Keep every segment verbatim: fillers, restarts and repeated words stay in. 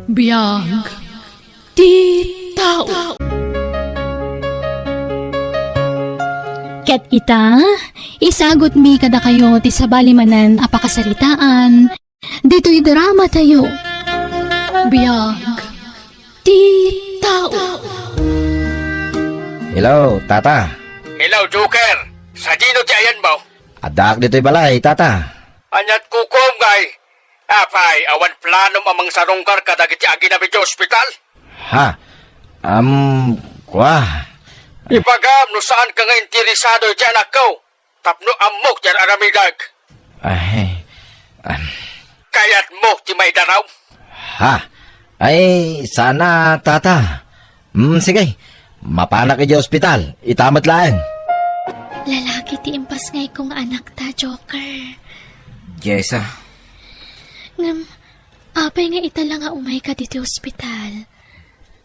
Biag ti tao. Ket ita, isagutmi kadakayo ti sabali manen a pakasaritaan ditoy drama tayo. Biag ti tao. Hello, Tata. Hello, Joker. Sadino ti ayanmo? Addaak ditoy balay, Tata. Ania't kukuam ngay? Apay, awan planom a mangsarungkar kadagiti aginam iti ospital? Ha? Am, kua. Ibagam no saanka nga interesado iti anakko tapno ammok ti ar-aramidek. Ay, am. Kayatmo ti maidaraw? Ha? Ay, sana, Tata. Hmm, sige. Mapanak idiay ospital. Ita met laeng. Lalaki ti impasngayko nga anakta, Joker. Jessa. Ngem, apay nga ita la nga umayka ditoy ospital?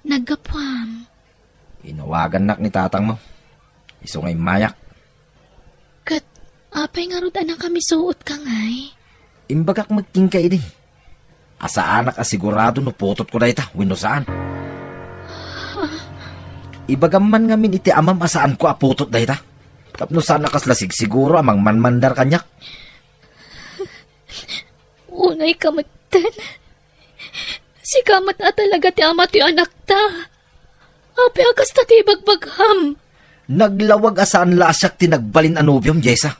Naggapuam. Inawagannak ni tatangmo. Isu nga immayak. Ket apay ngarud a nakamisuotka ngay? Imbagak met kenka idi a saanak a sigurado no putotko dayta wenno saan. Ibagam man ngamin iti amam a saanko a putot dayta tapno saan a kasla sigsiguro a mangmanmandar kaniak. Unayka metten. Sika met a talaga ti ama ti anakta. Apay a kasta ti ibagbagam? Naglawag a saan la a siak ti nagbalin a nobiom, Jessa.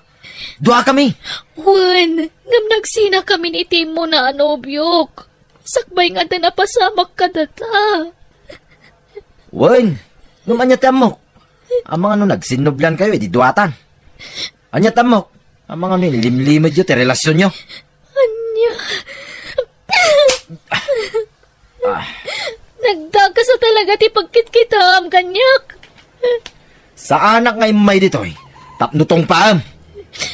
Duakami. Wen, ngem nagsinakamin iti immuna a nobiok. Sakbay nga adda napasamak kadata. Wen, ngem ania ti ammok? Amangan no nagsinnubliankayo idi duatan. Ania ti ammok? Amangan no inlimlimedyo ti relasionyo? Ania? Ah. Nagdakes a talaga ti pagkitkitaam kaniak. Saanak nga immay ditoy tapno tungpaem.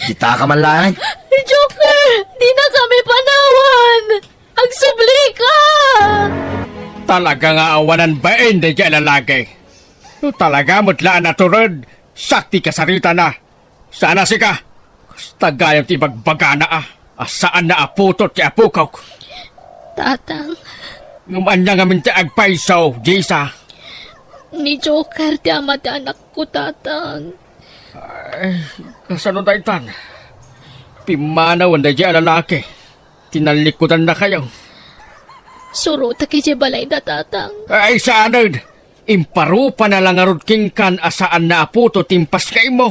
Ditaka man laeng. Joker, dinakami panawan. Agsublika! Talaga nga awanan bain daydiay a lalaki. No talaga met la a natured, sakti kasaritana. Saan a sika, kasta gayam ti ibagbagana a, a saanna a putot ti apokok. Tatang. Ngem ania ngamin ti agpayso, Jessa? Ni Joker ti ama ti anakko, Tatang. Ay, kasano daytan? Pimmanawen daydiay a lalaki. Tinallikudannakayo. Surotek idiay balayda, Tatang. Ay, saanen! Imparupana la ngarud kenkan a saanna a putot ti impasngaymo.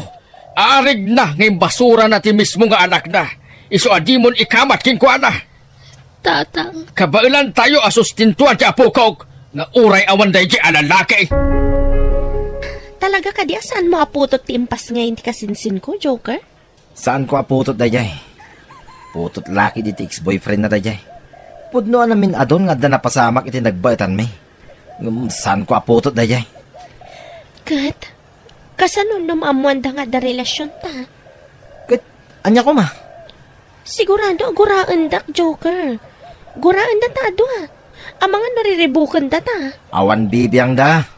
Arigna nga imbasurana ti mismo nga anakna. Isu a dimon ikamat kenkuana. Tatang. Kabaelantayo a sustentuan ti apokok nga uray awan daydiay a lalaki. Talaga kadi a saanmo a putot ti impasngay ti kasinsinko, Joker? Saanko a putot daydiay. Putot laki diti ex-boyfriend na daydiay. Pudno a namin-adun nga adda napasamak iti nagbaetanmi. Ngem saanko a putot daydiay. Ket, kasano no maammoanda nga adda relasionta? Ket, ania koma? Sigurado a guraendak, Joker. Guraenda ta a dua. Amangan no riribukenda ta. Awan bibiangda.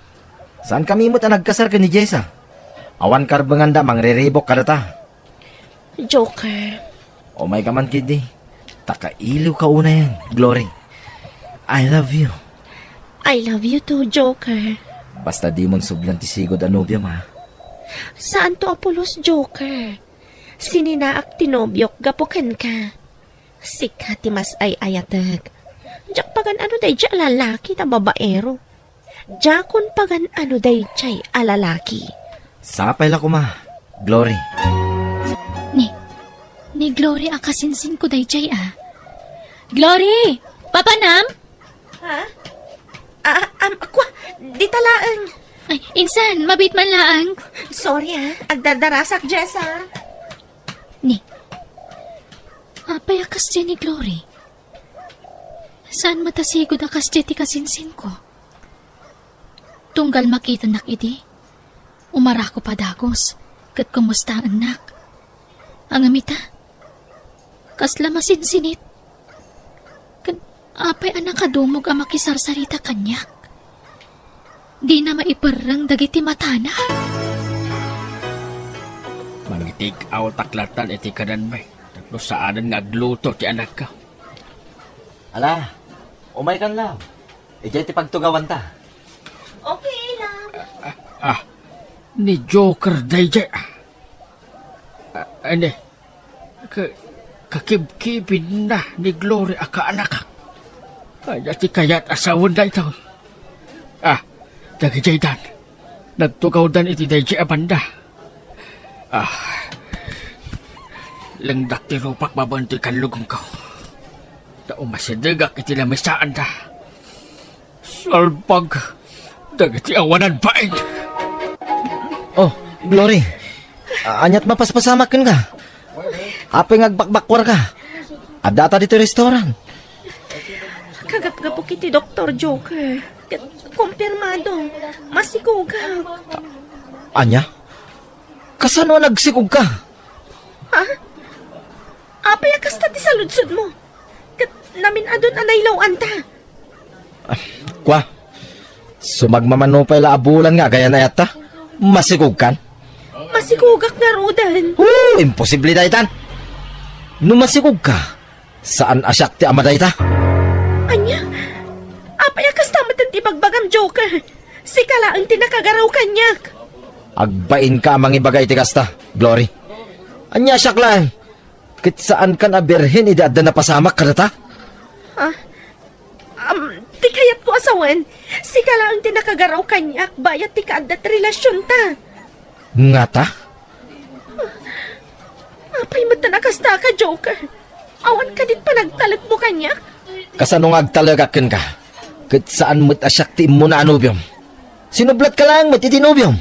Saankami met a nagkasar ken ni Jessa. Awan karbenganda a mangriribuk kadata. Joker. Umayka man ketdi. Ta kailiwka unayen, Glory. I love you. I love you too, Joker. Basta dimon sublian ti sigud a nobiom, ha? Saanto a pulos, Joker. Sininaak ti nobiok gapu kenka. Sika ti mas ay-ayatek. Diak pagan-ano daydiay a lalaki ta babaero. Diakon pagan-ano daydiay a lalaki. Sapay la koma, Glory. Ni, ni Glory a kasinsinko daydiay a. Glory! Papanam? Ha? Ah, am, akwa, dita laeng. Ay, insan, mabiit man laeng. Sorry, ah. Agdardarasak, Jessa. Ni, apay a kasdiay ni Glory? Saan met a sigud a kasdiay ti kasinsinko? Tunggal makitanak idi, umarako padagus, ket kumustaennak. Ngem ita, kasla masinsinit. Ken apay a nakadumog a makisarsarita kaniak? Dina maiperreng dagiti matana. Mangitake out-ak latta iti kananmi, tapno saanen nga agluto ti anakko. Ala, umaykan la. Idiay ti pagtugawanta. Okay lang. Ah, ni Joker daydiay. Ah, ania, ka-, kakibkibinna ni Glory a kaanak. Ania ti kayat a sawen daytoy? Ah, dagiti aydan, nagtugawdan iti daydiay a banda. Ah, lengdak ti rupak babaen ti kallugongko. Ta umasidegak iti lamisaanda. Salbag dagiti awanan bain. Oh, Glory. A-, aniat mapaspasamak kenka? Apay nga agbakbakkuarka? Addata ditoy restaurant. Kagapgapok iti Doktor Joker. Ket kumpirmado, masikogak. Ania? Kasano a nagsikogka? Ha? Apay a kasta ti saludsodmo? Ket namin-adon a nailawanta. Ah, kua, sumagmamano pay la a bulan nga agayan-ayatta. Masikogkan? Masikogak ngaruden. Oh, imposible daytan. No masikogka, saan a siak ti ama dayta. Ania? Apay a kasta met ti ibagbagam, Joker? Sika laeng ti nakagaraw kaniak. Agbainka a mangibaga iti kasta, Glory. Ania siak laeng? Ket saankan a birhen idi adda napasamak kadata? Ah, am, ti kayatko a sawen, sika laeng ti nakagaraw kaniak bayat ti kaadda ti relasionta. Ngata? Apay met a kasta ka, Joker? Awan kadi panagtalekmo kaniak? Kasano nga agtalekak kenka? Ket saan met a siak ti immuna a nobiom. Sinublatka laeng met iti nobiom.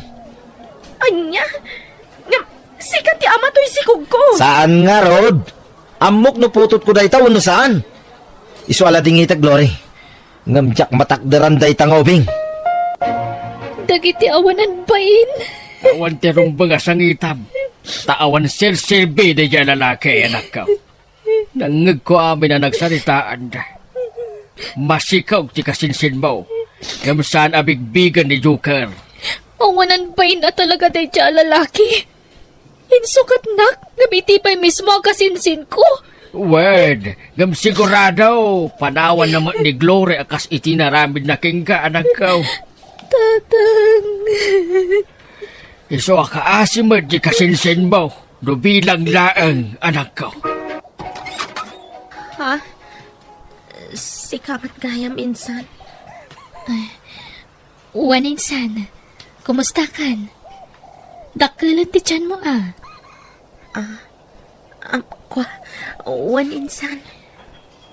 Ania? Ngem, sika ti ama toy sikogko. Saan ngarud? Ammok no putotko dayta wenno saan. Isu a ladingitek, Glory. Ngem diak matakderan dayta nga ubing. Dagiti awanan bain. Awan ti rumbeng a sangitam. Ta awan serserbi daydiay a lalaki, anakko. Nangngegko amin a nagsaritaanda. Masikog ti kasinsinmo. Ngem saan a bigbigen ni Joker. Awanan bain a talaga daydiay a lalaki. Insukatnak, ngem iti pay mismo a kasinsinko. Wen, ngem sigurado, panawanna met ni Glory a kas iti naramidna kenka, anakko. Tatang. Isu a kaasi met ti kasinsinmo, no bilang laeng, anakko. Ha? Sika met gayam, insan? Ay, wen, insan. Kumustakan? Dakkelen ti tianmo, a? Ah, am, kua, wen, insan.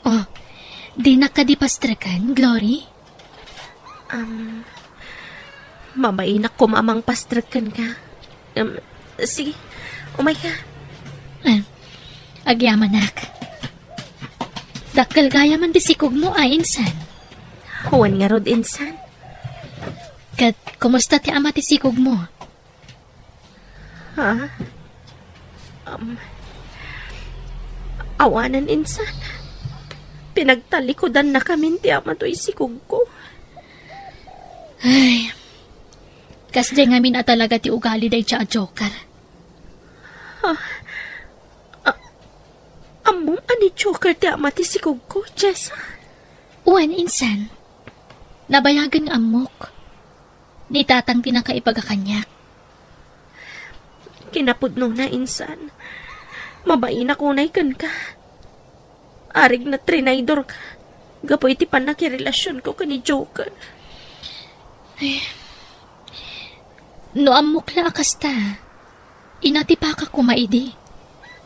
Oh, dinak kadi pastreken, Glory? Am, mabainak koma a mangpastrek kenka. Am, sige, umayka. Ah, agyamanak. Dakkel gayamen ti sikogmo a, insan. Wen ngarud, insan. Ket kumusta ti ama ti sikogmo? Ha? Am, awanen, insan. Pinagtallikudannakamin ti ama toy sikogko. Ay, kasdiay ngamin a talaga ti ugali dayta a Joker. Ha? A-, ammom a ni Joker ti ama ti sikogko, Jessa? Wen, insan. Nabayagen nga ammok. Ni tatang ti nakaibaga kaniak. Kinapudnona, insan. Mabainak unay kenka. Arigna trinaydorka gapu iti pannakirelasionko ken ni Joker. Eh, no ammok la a kasta, inatipaka koma idi.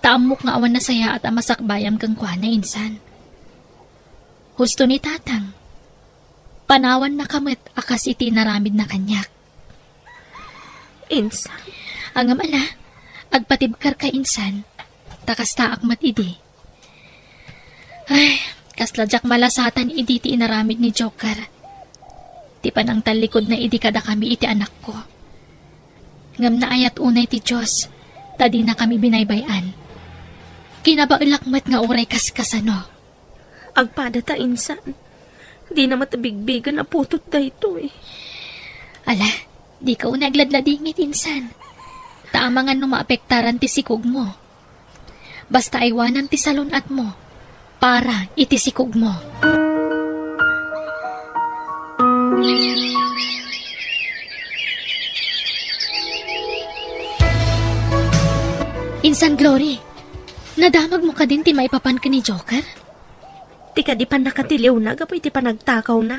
Ta ammok nga awan nasayaat a masakbayam kenkuana, insan. Husto ni tatang. Panawannaka met a kas iti inaramidna kaniak. Insan. Ngem ala, agpatibkerka, insan. Ta kastaak met idi. Ay, kasla diak malasatan idi ti inaramid ni Joker. Ti panangtallikudna idi kadakami iti anakko. Ngem naayat unay ti Dios, ta dinakami binaybay-an. Kinabaelak met nga uray kaskasano. Agpadata, insan. Dina met bigbigen a putot daytoy. Ala, dika unay agladladingit, insan. Ta amangan no maapektaran ti sikogmo. Basta aywanam ti salun-atmo para iti sikogmo. San Glory, nadamagmo kadin ti maipapan ken ni Joker? Ti kadi pannakatiliwna gapu iti panagtakawna.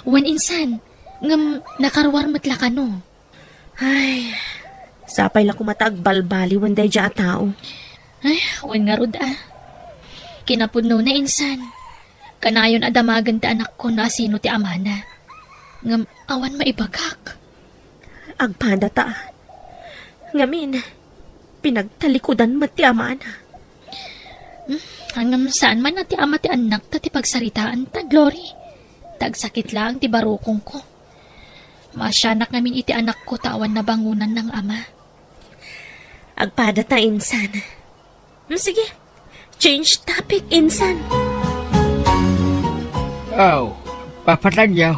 Wen insan, ngem nakaruar met la kano. Ay, sapay la koma ta agbalbaliwen daydiay a tao. Ay, wen ngarud a. Kinapudnona insan, kanayon a damagen ti anakko no asino ti amana. Ngem awan maibagak. Agpadata. Ngamin, pinagtalikudan met ti amana. Hmm, ngem saan man a ti ama ti annakta ti pagsaritaanta, Glory. Ta agsakit laeng ti barukongko. Maasianak ngamin iti anakko ta awan nabangonanna nga ama. Agpadata insan. Hmm, sige. Change topic insan. Aw, papatanyo.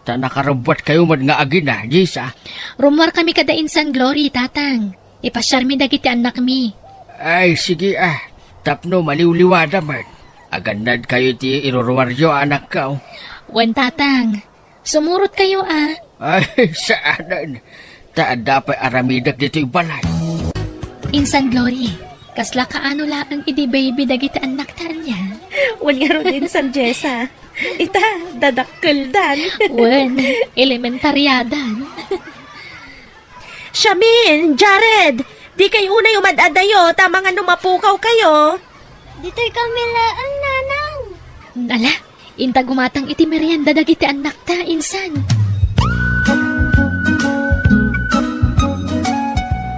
Ta nakarubbuatkayo met nga agina, Jessa. Rummuarkami kada insan, Glory, Tatang. Ipasiarmi dagiti annakmi. Ay, sige a. Tapno maliwliwada met. Agannadkayo iti iruruaryo a anakko. Wen, Tatang. Sumurotkayo a. Ay, saanen. Ta adda pay aramidek ditoy balay. Insan Glory, kasla kaano laeng idi baby dagiti annakta ania? Wen ngarud insan Jessa. Ita, dadakkeldan. Wen, elementariadan. Shamin, Jared, dikay unay umad-adayo ta mangan no mapukawkayo. Ditoy kami laeng, Nanang. Ala, inta gumatang iti merienda dagiti annakta, insan.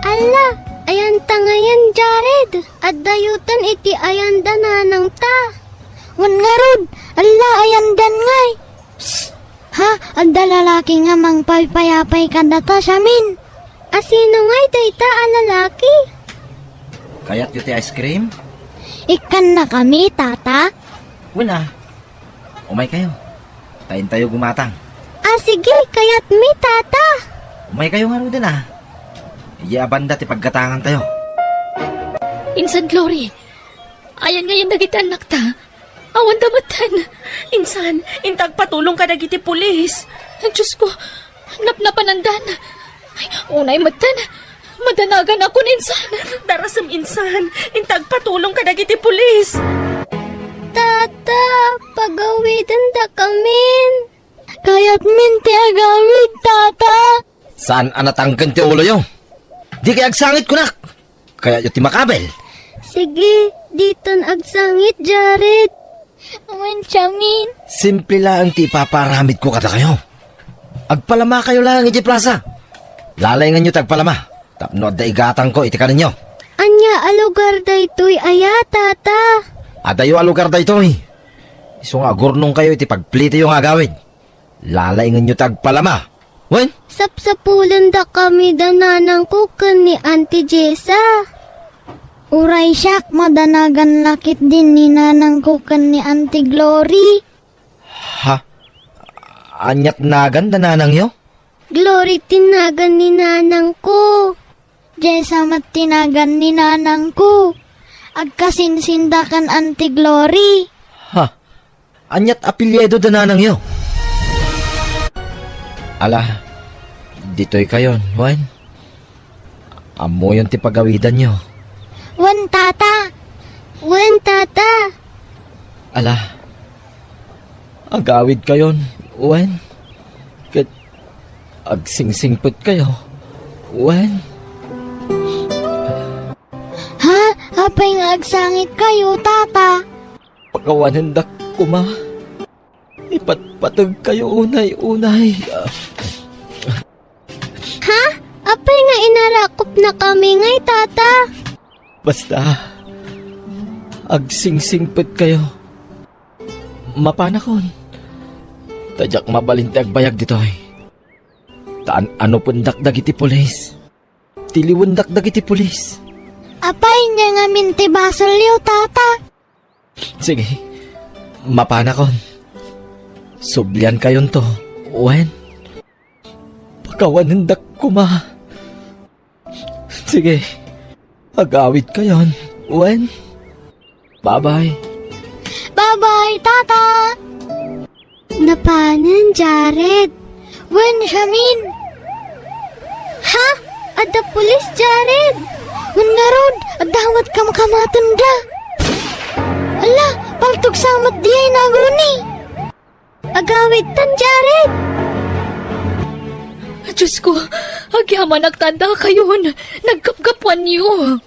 Alla, ayanta ngayen, Jared. Addayotan iti ayanda nanangta. Wen ngarud, alla, ayandan ngay. Psst! Ha? Adda lalaki nga mangpaypayapay kadata, Shamin. Asino ngay dayta a lalaki? Kayatyo ti ice cream? Ikkannakami, Tata. Wen a. Umaykayo. Ta intayo gumatang. A, sige, kayatmi, Tata. Umaykayo ngaruden a. Idiay a banda ti paggatangantayo. Insan Glory, ayan ngayen dagiti annakta. Awanda metten. Insan, inta agpatulong kadagiti pulis. Ay, Diosko, napnapanandan. Ay, unay metten. Madanaganakon, insan. Darasem, insan. Inta agpatulong kadagiti pulis. Tata, pagawidendakamin. Kayatmin ti agawid, Tata. Saan a natangken ti uloyo? Dikay agsangit, kunak! Kayatyo ti makabel? Sige, diton agsangit, Jared. Wen, Shamin. Simple laeng ti ipapaaramidko kadakayo. Agpalamakayo laeng idiay plasa. Lalainganyo ti agpalama tapno adda igatangko iti kanenyo. Ania a lugar daytoy aya, Tata? Adayo a lugar daytoy. Isu nga agurnongkayo iti pagplitiyo nga agawid. Lalainganyo ti agpalama. Wen? Sapsapulendakami da nanangko ken ni Auntie Jessa. Uray siak, madanagan la ketdin ni nanangko ken ni Auntie Glory. Ha? Aniat nagan da nanangyo? Glory ti nagan ni nanangko. Jessa met ti nagan ni nanangko. Agkasinsinda ken Auntie Glory. Ha? Aniat apelyido da nanangyo? Ala, ditoykayon, wen? Ammoyon ti pagawidanyo. Wen, Tata. Wen, Tata. Ala, agawidkayon, wen? Ket agsingsingpetkayo, wen? Ha? Apay nga agsangitkayo, Tata? Pakawanendak koma. Ipatpategkayo unay-unay. Ha? Apay nga inarakupnakami ngay, Tata? Basta, agsingsingpetkayo. Mapanakon. Ta diak mabalin ti agbayag ditoy. Ta an-anopendak dagiti pulis. Tiliwendak dagiti pulis. Apay, ania ngamin ti basolyo, Tata? Sige, mapanakon. Subliankayonto, wen? Pakawanendak koma. Sige, agawidkayon, wen? Bye-bye. Bye-bye, Tata! Napanen, Jared. Wen, Shamin. Ha? Adda pulis, Jared? Wen ngarud, adda met kamkamatenda. Ala, paltog sa met diay naguni. Agawidtan, Jared! Diosko, agyamanak ta addakayon. Nagkapkapuanyo.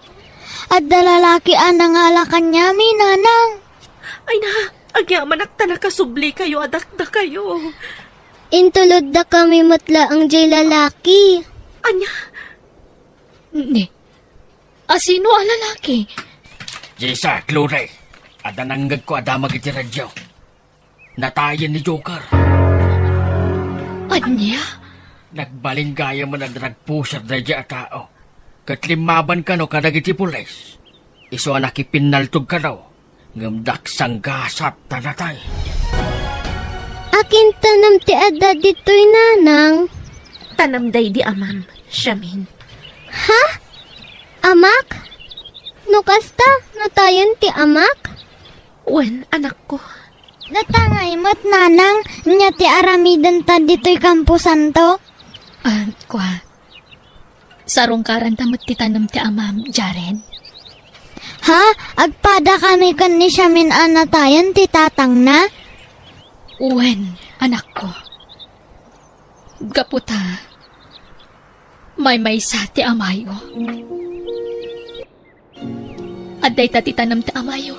Adda lalaki a nangala kaniami, nanang. Ay na, agyamanak ta nakasublikayo a dakdakayo. Intulodda kami met laeng diay lalaki. Ania? Ni, asino a lalaki? Jessa, Chloe, adda nangngegko a damag iti radio. Natayen ni Joker. Ania? Nagbalin gayamen a drug pusher daydiay a tao. Ket limmaban kano kadagiti pulis. Isu a nakipinnaltog kano, ngem daksanggasat ta natay. Akin tanem ti adda ditoy, nanang? Tanem daydi amam, Shamin. Ha? Amak? No kasta, natayen ti amak? Wen, anakko. Datangay met, nanang, nia ti aramidenta ditoy kamposanto? Ah, kua. Sarungkaranta met ti tanem ti amam, Jared. Ha? Agpada kami ken ni Shamin a natayen ti tatangna? Wen, anakko. Gapu ta maymaysa ti amayo. Adda ita ti tanem ti amayo.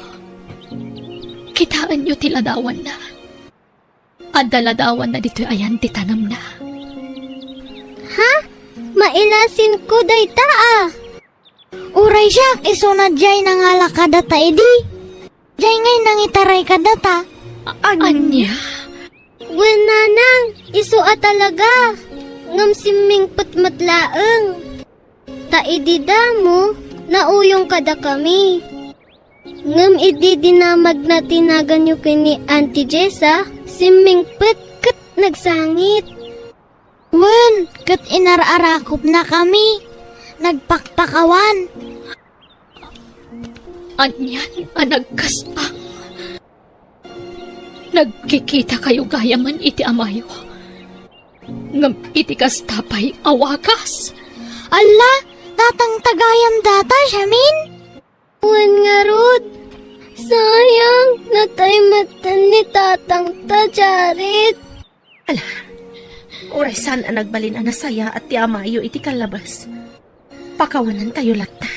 Kitaenyo ti ladawanna. Adda ladawanna ditoy ayan ti tanemna. Ha? Mailasinko dayta a. Uray siak, isuna diay nangala kadata idi. Diay ngay nangitaray kadata. Ania? Wen, nanang, isu a talaga. Ngem simmingpet met laeng. Ta idi damo, nauyong kadakami. Ngem idi dinamagna ti naganyo ken ni Auntie Jessa, simmingpet ket nagsangit. Wen, ket inar-arakupnakami. Nagpakpakawan. Anian a nagkasang? Nagkikitakayo gayamen iti amayo. Ngem iti kasta pay a wagas. Alla, tatangta gayam data, Shamin? Wen ngarud, sayang, natay metten ni tatangta, Jared. Ala, uray saan a nagbalin a nasayaat ti amayo iti kallabas, pakawanantayo latta.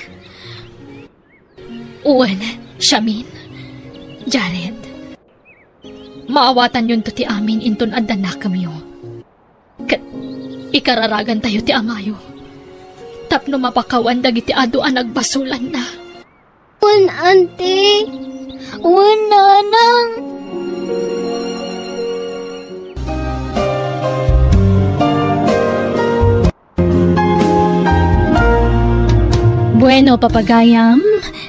Wen, Shamin, Jared, maawatanyonto ti amin inton adda nakemyo. Ket ikararagantayo ti amayo tapno mapakawan dagiti adu a nagbasolanna. Wen, Auntie. Wen, Nanang. Bueno, papagayam,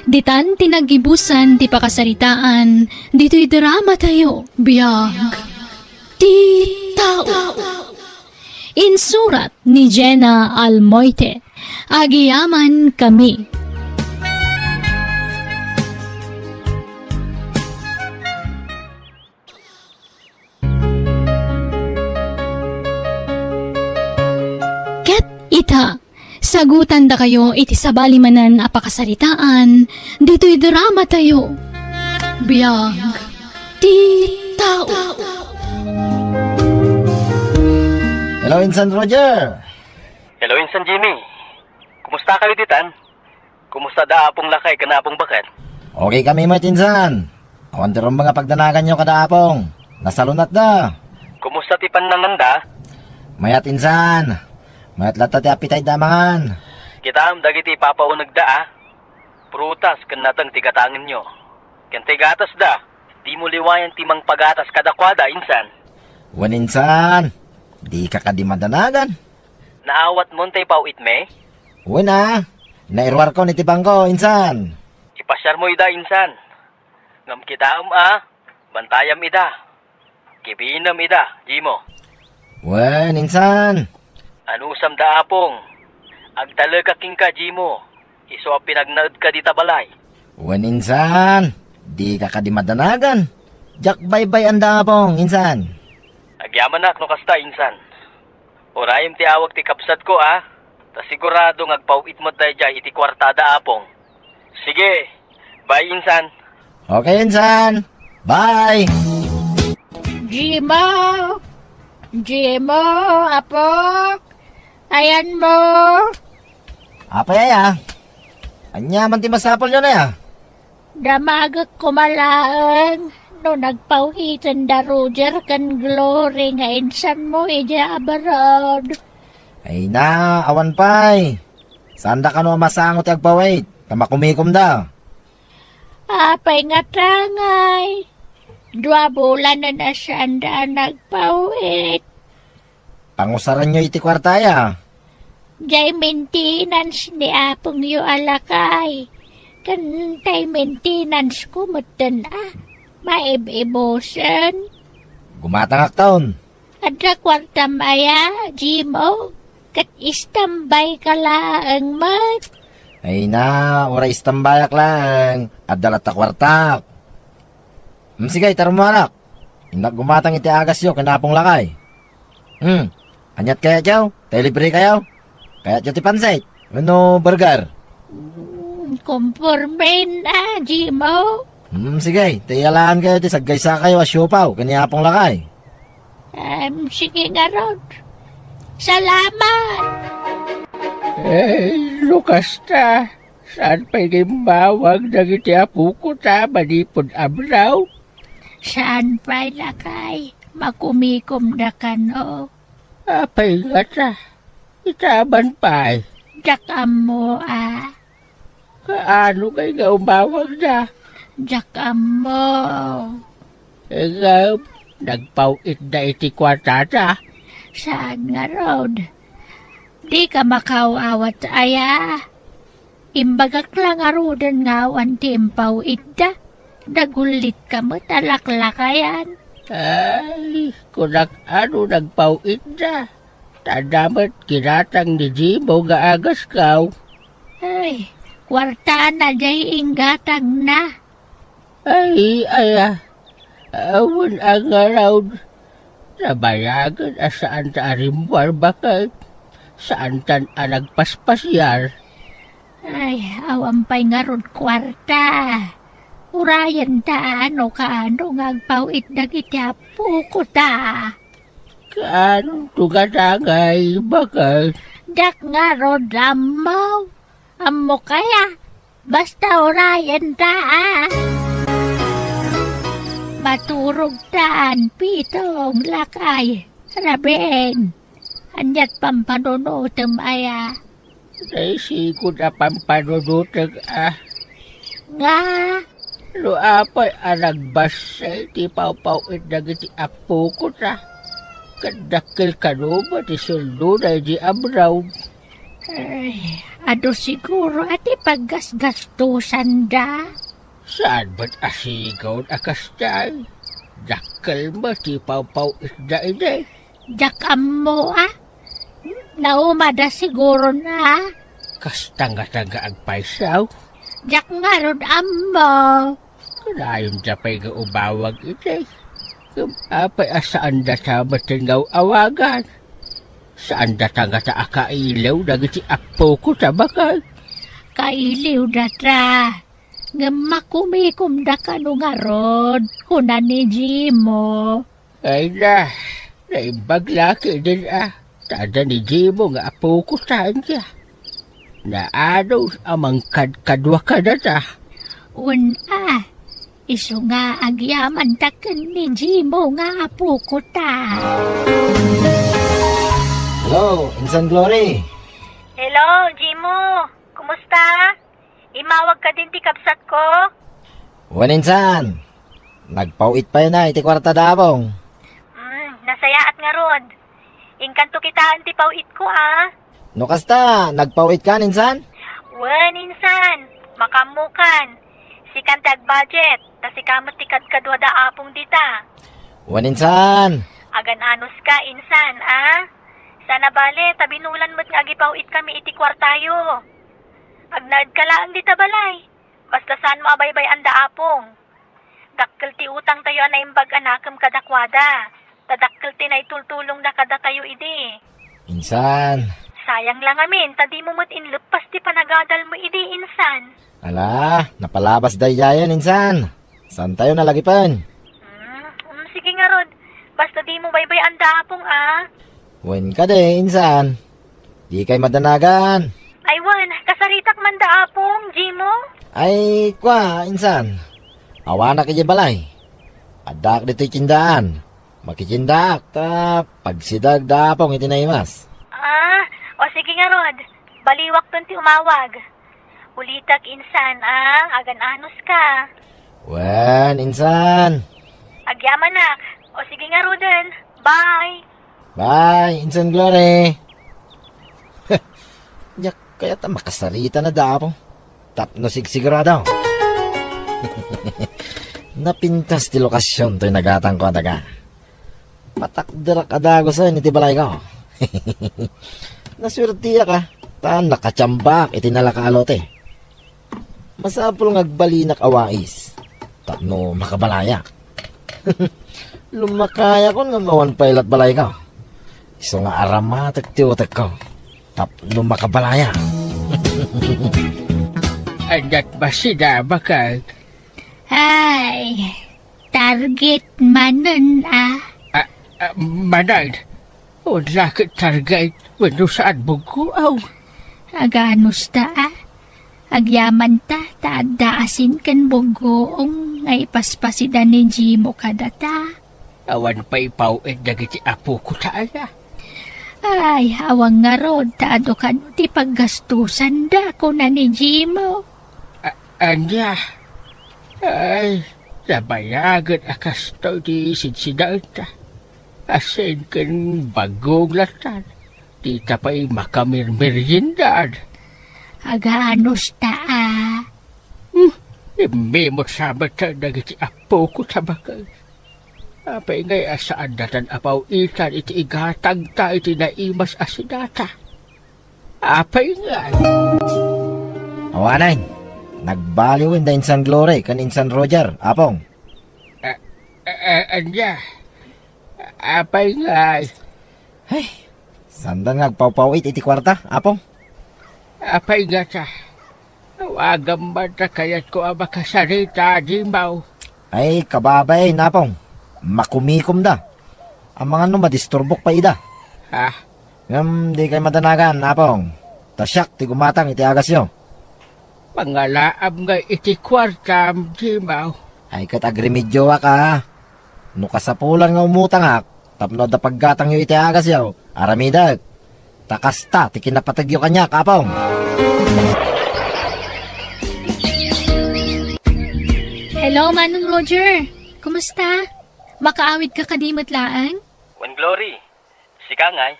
ditan ti naggibusan ti pakasaritaan ditoy drama tayo. Biag ti tao. Insurat ni Jenna Almoite. Agiyaman kami. Ket ita, sagutandakayo iti sabali manen a pakasaritaan ditoy drama tayo. Biag ti tao. Hello, Insan Roger. Hello, Insan Jimmy. Kumusta kayo ditan? Kumusta da Apong Lakay ken Apong Baket? Okay kami met, Insan. Awan ti rumbeng a pagdanaganyo kada Apong. Nasalunatda. Kumusta ti pannanganda? Mayat, Insan. Mayat latta ti appetite da mangan. Kitaem dagiti ipapaunegda a prutas ken nateng ti gatangenyo. Ken ti gatasda, dimo liwayan ti mangpagatas kadakuada, Insan. Wen, Insan. Dika kadi madanagan. Naawatmon ti ipaw-itmi? Wen a, nairuarkon iti bangko, Insan. Ipasiarmo ida, Insan. Ngem kitaem a, bantayam ida. Kibinem ida, Jimo. Wen, Insan. Anusam da Apong, agtalekak kenka, Jimo. Isu a pinagnaedka dita balay. Wen, Insan. Dika kadi madanagan. Diak baybay-an da Apong, Insan. Agyamanak no kasta, Insan. Urayem ti awag ti kabsatko a Ta sigurado nga agpaw-it met daydiay iti kuartada, Apong. Sige, bye, insan. Okay, insan. Bye. Jimo! Jimo, apok! Ayanmo! Apay aya? Ania man ti masapulyon aya? Damagek koma laeng no nagpaw-iten da Roger ken Glory nga insanmo idiay abroad. Ay na, awan pay. Saanda kano a masango ti agpaw-it, ta makumikomda. Apay nga tangay? Dua bulanen a saanda a nagpaw-it. Pangusaranyo iti kuarta aya. Diay maintenance ni apongyo a lakay. Ken tay maintenance ko metten a maib-ibusen. Gumatangakton. Adda kuartam aya, Jimo? Ket istambay ka laeng met. Ay na, uray istambayak laeng. Adda latta kuartak. Hmm, sige, itarumo anak. Innak gumatang iti agasyo ken Apong Lakay. Hmm, aniat kayatyo? Tay libre kayo? Kayatyo ti pansit? Wenno burger? Hmm, kompormen a, Jimo. Hmm, sige, tay alaen kayo ti saggaysa kayo a siopaw ken ni Apong Lakay. Em, sige ngarud. Salamat! Ay, no kasta, saan pay nga immawag dagiti apoko ta manipud abroad? Saan pay, lakay? Makumikomda kano? Apay ngata? Itaman pay. Diak ammo a. Kaano ngay nga umawagda? Diak ammo. Ngem, nagpaw-itda iti kuartada? Saan ngarud? Dika makaw-awat aya? Imbagak la ngaruden nga awan ti impaw-itda. Nagullitka met a laklakayan. Ay, kunak ano nagpaw-itda. Ta adda met ginatang ni Jimo nga agaskaw. Ay, kuartana diay inggatangna. Ay, aya, awan a ngarud. Nabayagen a saanta a rimmuar baket. Saantan a nagpaspasiar. Ay, awan pay ngarud kuarta. Urayenta no kaano nga agpaw-it dagiti apokota. Kaanonto nga dangay, baket? Diak ngarud ammo. Ammo kaya? Basta urayenta, a. Maturogtan, Pitong, lakay, Rabing. Aniat pampanunotem aya? Naisigud a pampanunotek, a. Nga? No apay a nagbassit ti pawpaw-it dagiti apokota, ket dakkel kano met ti sueldona idiay abroad. Ay, adu siguro a ti paggasgastosanda. Saan met a sigud a kastay? Dakkel met ti pawpaw-itda idi. Diak ammo, a. Naumada sigurona. Kasta ngata nga agpayso? Diak ngarud ammo. Kanayon pay nga umawag idi. Ngem apay a saandata metten nga awagan? Saandata ngata a kailiw dagiti apokota, baket? Kailiwdata. Ngem makumikomda kano ngarud, kuna ni Jimo. Ay na, naimbag la ketdin, a. Ta adda ni Jimo nga apokota, ania. Naanus a mangkadkadua kadata. Wen a, isu nga agyamanta ken ni Jimo nga apokota. Hello, Insan Glory. Hello, Jimo. Kumusta? Immawag kadin ti kabsatko? Wen, insan. Nagpaw-it pay na iti kuarta da Apong. Hmm, nasayaat ngarud. Inkanto kitaen ti paw-itko, a. No kasta, nagpaw-itkan, insan? Wen, insan. Makaammokan. Sikan ti agbudget, ta sika met ti kadkadua da Apong dita. Wen, insan. Agan-anuska, insan, a. Saan a bale, ta binulan met nga agipaw-itkami iti kuartayo. Agnaedka laeng dita balay. Basta saanmo a baybay-an da Apong. Dakkel ti utangtayo a naimbag a nakem kadakuada. Ta dakkel ti naitultulongda kadatayo idi. Insan. Sayang la ngamin, ta dimo met inleppas ti panagadalmo idi, insan. Ala, napalabas daydiayen, insan. Saantayo nalagipen? Hmm, mm, sige ngarud. Basta dimo baybay-an da Apong, a. Wen kadi, insan. Dikay madanagan. Ay wen, kasaritak man da Apong, Jimo? Ay, kua, insan. Awanak idiay balay. Addaak ditoy tiendaan. Makitiendaak, ta pagsideg da Apong iti naimas. Ah, o sige ngarud. Baliwakton ti umawag. Ulitek, insan, a, agan-anuska. Wen, insan. Agyamanak. O sige ngaruden. Bye. Bye, insan Glory. Diak kayat a makasarita na da Apong. Tapno sigsigurado. Napintas ti lokasyon toy nagatangko a daga. Patakderak a dagusen iti balayko. Nasuertiak a, ta nakatiambaak iti nalaka a lote. Masapul nga agbalinak a wais tapno makabalayak. Lumakayakon ngem awan pay lat balayko. Isu nga aramatek ti utekko tapno makabalayak. Adat basida bakal. Ay, target manen a. Ah, ah, manen. Wala ket target wenno saan buggoaw. Aganusta a. Agyamanta ta adda asin ken buggoong nga ipaspasida ni Jimo kadata. Awan pay paw-it dagiti apoko ta aya. Ay, awan ngarud ta adu kano ti paggastusanda, kuna ni Jimo. A-, ania? Ay, nabayagen a kastoy ti sidsidaenta. Asin ken buggoong lattan. Dita pay makamirmeriendad. Aganusta a. Hmm, immimut sa met dagiti apoko ta bakal. Apay ngay a saandatan a paw-itan iti igatangta iti naimas a sidata? Apay ngay? Awanen, nagbaliwen da insan Glory ken insan Roger, Apong. A-, a-, a-, ania? Apay ngay? Ay, saanda nga agpawpaw-it iti kuarta, Apong. Apay ngata? Awagam man ta kayatko a makasarita, Jimo. Ay, kababain, Apong. Makumikomda. Amangan no madisturbok pay ida. Ha? Ngem dikay madanagan, Apong. Ta siak ti gumatang iti agasyo. Pangalaam ngay iti kuartam, Jimo. Ay, ket agremedioak a. No kasapulan nga umutangak tapno adda paggatangyo iti agasyo, aramidek. Ta kasta ti kinapategyo kaniak, Apong. Hello, Manong Roger. Kumusta? Makaawidka kadi met laeng? Wen, Glory. Sika ngay?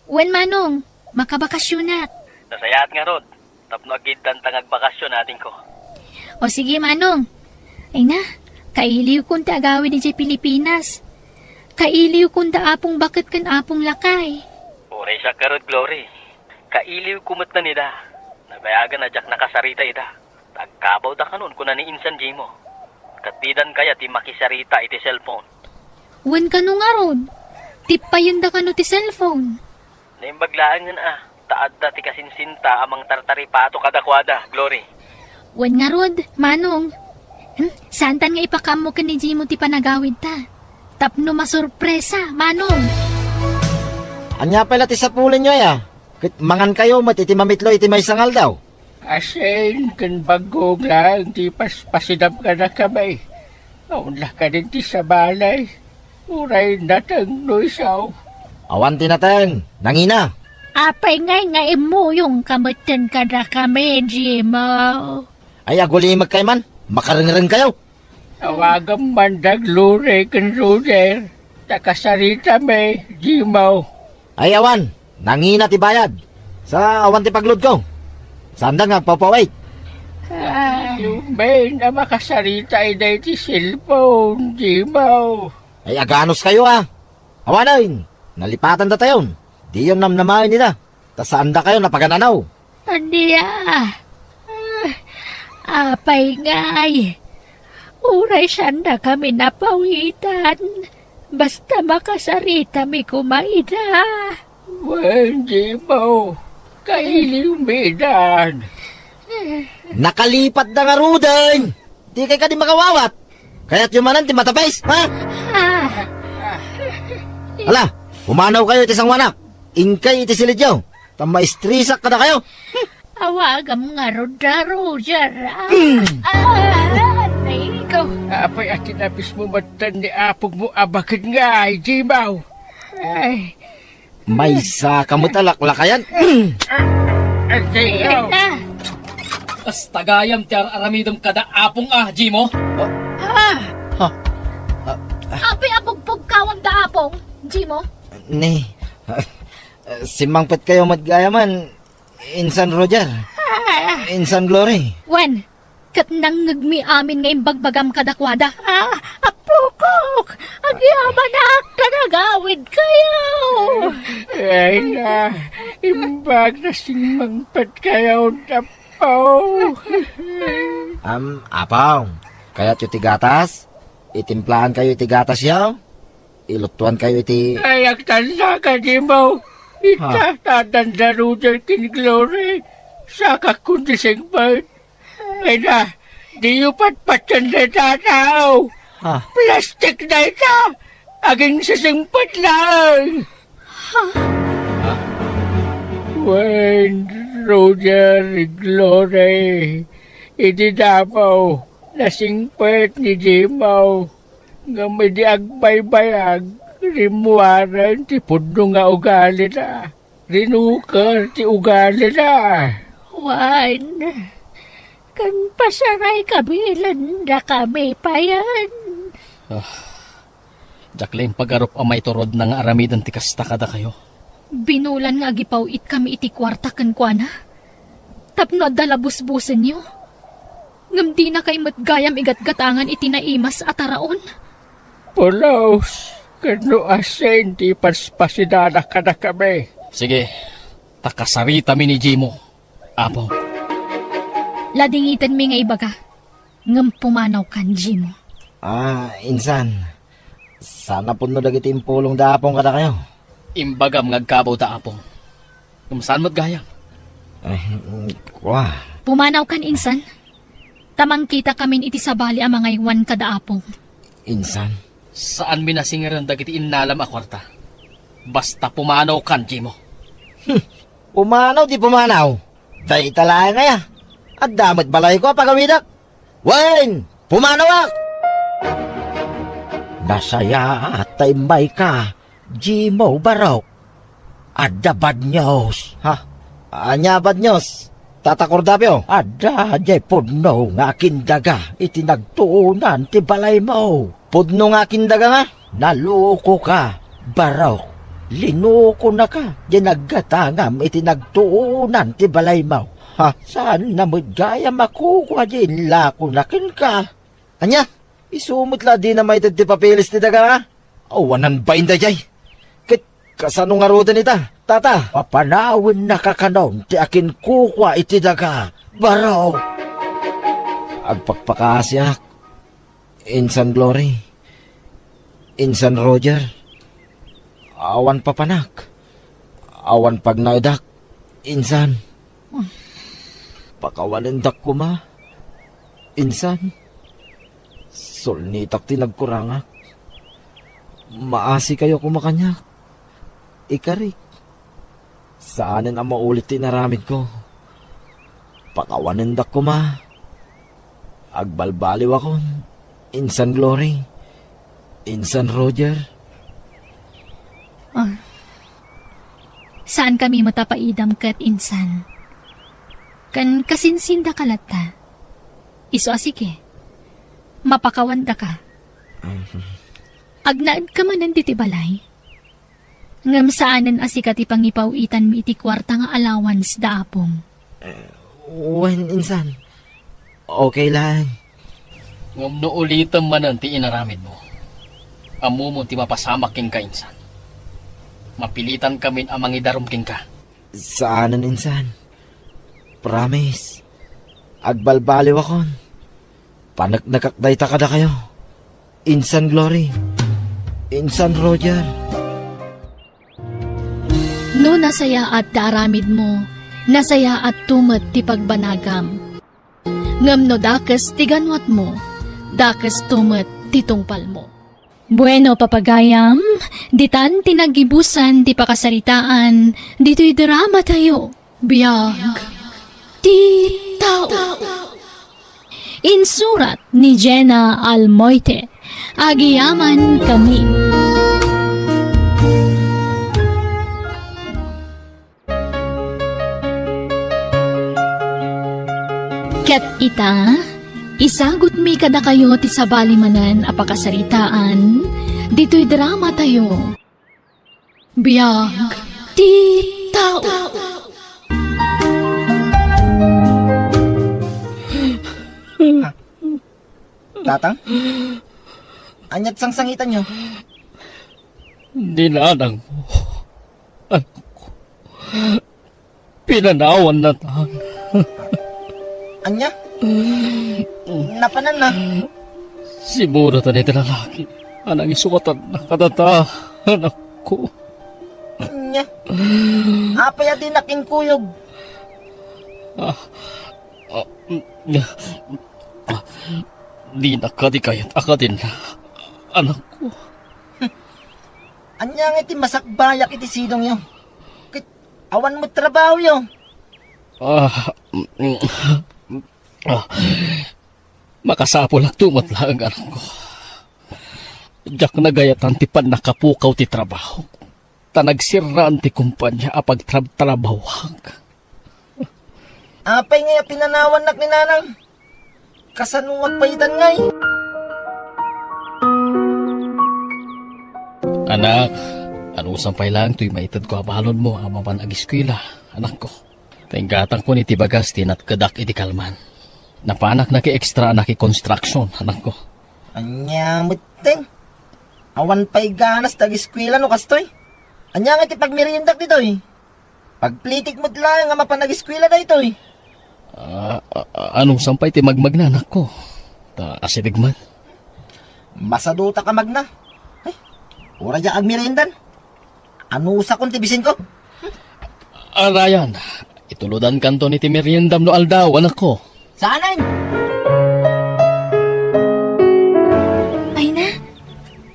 Wen, Manong, makabakasionak. Nasayaat ngarud, tapno agiddanta nga agbakasio, adingko. O sige, Manong. Ay na, kailiwkon ti agawid idiay Pilipinas. Kailiwkon da Apong Baket ken Apong Lakay. Uray siak ngarud, Glory. Kailiwko met ida. Nabayagen a diak nakasarita ida. Ta agkabawda kanon, kuna ni Insan Jimo. Ket didan kayat ti makisarita iti cellphone. Wen kano ngarud, tippayenda kano ti cellphone. Naimbag laengen a, ta adda ti kasinsinta a mangtartaripato kadakuada, Glory. Wen ngarud, Manong. Hmm, saantan nga ipakaammo ken ni Jimo ti panagawidta. Tapno masurpresa, Manong. Ania pay la ti sapulenyo aya? Ket mangankayo met iti mamitlo iti maysa nga aldaw. Asin ken buggoong laeng ti paspasidam kadakami. Awan la kadin ti sabali. Uray nateng no isu. Awan ti nateng, nangina. Apay ngay nga immuyongka metten kadakami, Jimo? Ay, agulimekkay man, makarengrengkayo. Awagam man da Glory ken Roger, ta kasaritami, Jimo. Ay, awan, nangina ti bayad. Sa awan ti pagludko. Saanda nga agpawpaw-it. Ah, lumen a makasarita ida iti cellphone, Jimo. Ay, aganuskayo a. Awanen, nalipatandatayon. Diyon namnamaen ida. Ta saandakayo napagan-anaw. Ania? Ah, apay ngay? Uray saandakami napawitan. Basta makasaritami koma ida. Wen, Jimo, kailiwmi idan. Nakalipatda ngaruden. Dikay kadi makawawat. Kayatyo manen ti matapis, ha? Ah. Ala, pumanawkayo iti sangoanak. Inkay iti silidyo. Ta maistresak kadakayo. Awagam ngarud da, Roger. Ah, ah, aray ko. Apay a tinapismo metten ni apongmo a baked nga, Jimo? Ay. Maysa ka met a laklakayan. Ah, ah, Jimo. Ay, ah. Kasta gayam ti ar-aramidem kada apong a, Jimo? Ah. Ha? Ah. Apay a pugpugkawam da apong, Jimo? Ni, ah, simmangpetkayo met gayamen. Insan Roger. Ah. Insan Glory. Wen, ket nangngegmi amin nga imbagbagam kadakuada. Ah, apokok! Agyamanak ta nagawidkayo! Ay na, imbag ta simmangpetkayo, Apo. Am, Apong, kayatyo ti gatas? Itimplaankayo iti gatasyo? Ilutuankayo iti Ay, agtanda ka, Jimo. Ita, Ha? Tatanda Roger ken Glory. Sakak kundi singpet. Ay na, diyo patpatyan dayta a tao. Ha? Plastik dayta. Aginsisingpet laeng. Wen, Roger, Glory, idi Davao, nasingpet ni Jimo. Ngem idi agbaybayag, rimmuaren ti pudno nga ugalina. Rinuker ti ugalina. Wen, ken pasaray kabilen dakami payen. Ah, diak la impagarup a maiturod na nga aramiden ti kasta kadakayo. Binulan nga agipaw-itkami iti kuarta kenkuana tapno adda la busbusenyo. Ngem dinakay met gayam igatgatangan iti naimas a taraon. Pulos, ken no asin ti ipaspasidanak kadakami. Sige, ta kasaritami ni Jimo, Apo. Ladingitenmi nga ibaga, ngem pumanawkan, Jimo. Ah, insan, saan a pudno dagiti impulong da Apong kadakayo? Imbagam nga agkabaw da Apong. Ngem saan met gayam? Eh, mm, kua. Pumanawkan, insan. Ta mangkitakamin iti sabali a mangaywan kada Apong. Insan. Saanmi nasingaren dagiti innalam a kuarta. Basta pumanawkan, Jimo. Hmm. Pumanaw ti pumanaw. Dayta laeng aya. Adda met balayko a pagawidak. Wen, pumanawak! Nasayaat ta immayka, Jimo Barok. Adda bad news. Ha? Ania bad news? Tata Cordapio? Adda jay pudno nga akindaga iti nagtuonan ti balaymo. Pudno nga akindaga nga? Nalukoka, Barok. Linukonaka jay naggatangam iti nagtuonan ti balaymo. Ha? Saanna met gayam a kukua jay inlakona kenka. Ania? Isu met la a dina maited ti papeles ti daga, a? Awanan bain daydiay. Ket kasano ngaruden ita, Tata? Papanawennaka kanon ti akinkukua iti daga, Barok. Agpakpakaasiak, Insan Glory, Insan Roger. Awan papanak, awan pagnaedak, insan. Pakawanendak koma, insan. Sulnitak ti nagkurangak. Maasikayo koma kaniak. Ikarik. Saanen a maulit ti inaramidko. Pakawanendak koma. Agbalbaliwakon, Insan Glory, Insan Roger. Ah. Saankami met a paidam ket, Insan. Ken kasinsindaka latta. Isu a sige. Mapakawandaka. Mhm. Agnaedka manen ditoy balay? Ngem saanen a sika ti pangipaw-itanmi iti kuarta nga allowance da Apong. Eh, wen, insan. Okay laeng. Ngem no ulitem manen ti inaramidmo, ammomon ti mapasamak kenka, insan. Mapilitankamin a mangidarum kenka. Saanen, insan. Promise. Agbalbaliwakon. Paneknekak dayta kadakayo. Insan Glory. Insan Roger. No nasayaat ti aramidmo, nasayaatto met ti pagbanagam. Ngem no dakes ti ganwatmo, dakesto met ti tungpalmo. Bueno, papagayam, ditan ti naggibusan ti pakasaritaan ditoy dramatayo. Biag ti tao. Insurat ni Jenna Almoite. Agyamankami. Ket ita, isagutmi kadakayo ti sabali manen a pakasaritaan ditoy dramatayo. Biag ti tao. Tatang? Ania't sangsangitanyo? Ni nanangmo, anakko. Pinanawanna tan. Ania? Napananna? Simuratan iti lalaki a nangisuratanna kadata, anakko. Ania? Apay a dinak inkuyog? Ah, ah, mm, ah, dinak kadi kayat a kadin, anakko. Ania nga iti masakbayak iti sidongyo? Ket awan met trabahoyo. Ah, mm, ah, makasapulakto met laeng, anakko. Diak nagayatan ti pannakapukaw ti trabaho. Ta nagsirraan ti kumpanya a pagtrabtrabahoak. Apay ngay a pinanawannak ni nanang? Kasanoak pay itan ngay? Anak, anusam pay laeng toy maitedko a balonmo a mapan agiskuela, anakko. Ta inggatangkon iti bagas ti natkedak iti kalman. Napanak naki-extra a naki-construction, anakko. Ania metten? Awan pay ganas ti agiskuela no kastoy. Ania nga ti pagmeriendak ditoy? Pagplitik met laeng a mapan agiskuela daytoy. Ah, a-, a-, anusam pay ti magmagna, anakko? Ta asideg man. Masadutak a magna. Ay, uray diak agmeriendan. Anusakon ti bisinko? Ah, Ryan, itulodankanton iti meriendam no aldaw, anakko. Saanen? Ay na,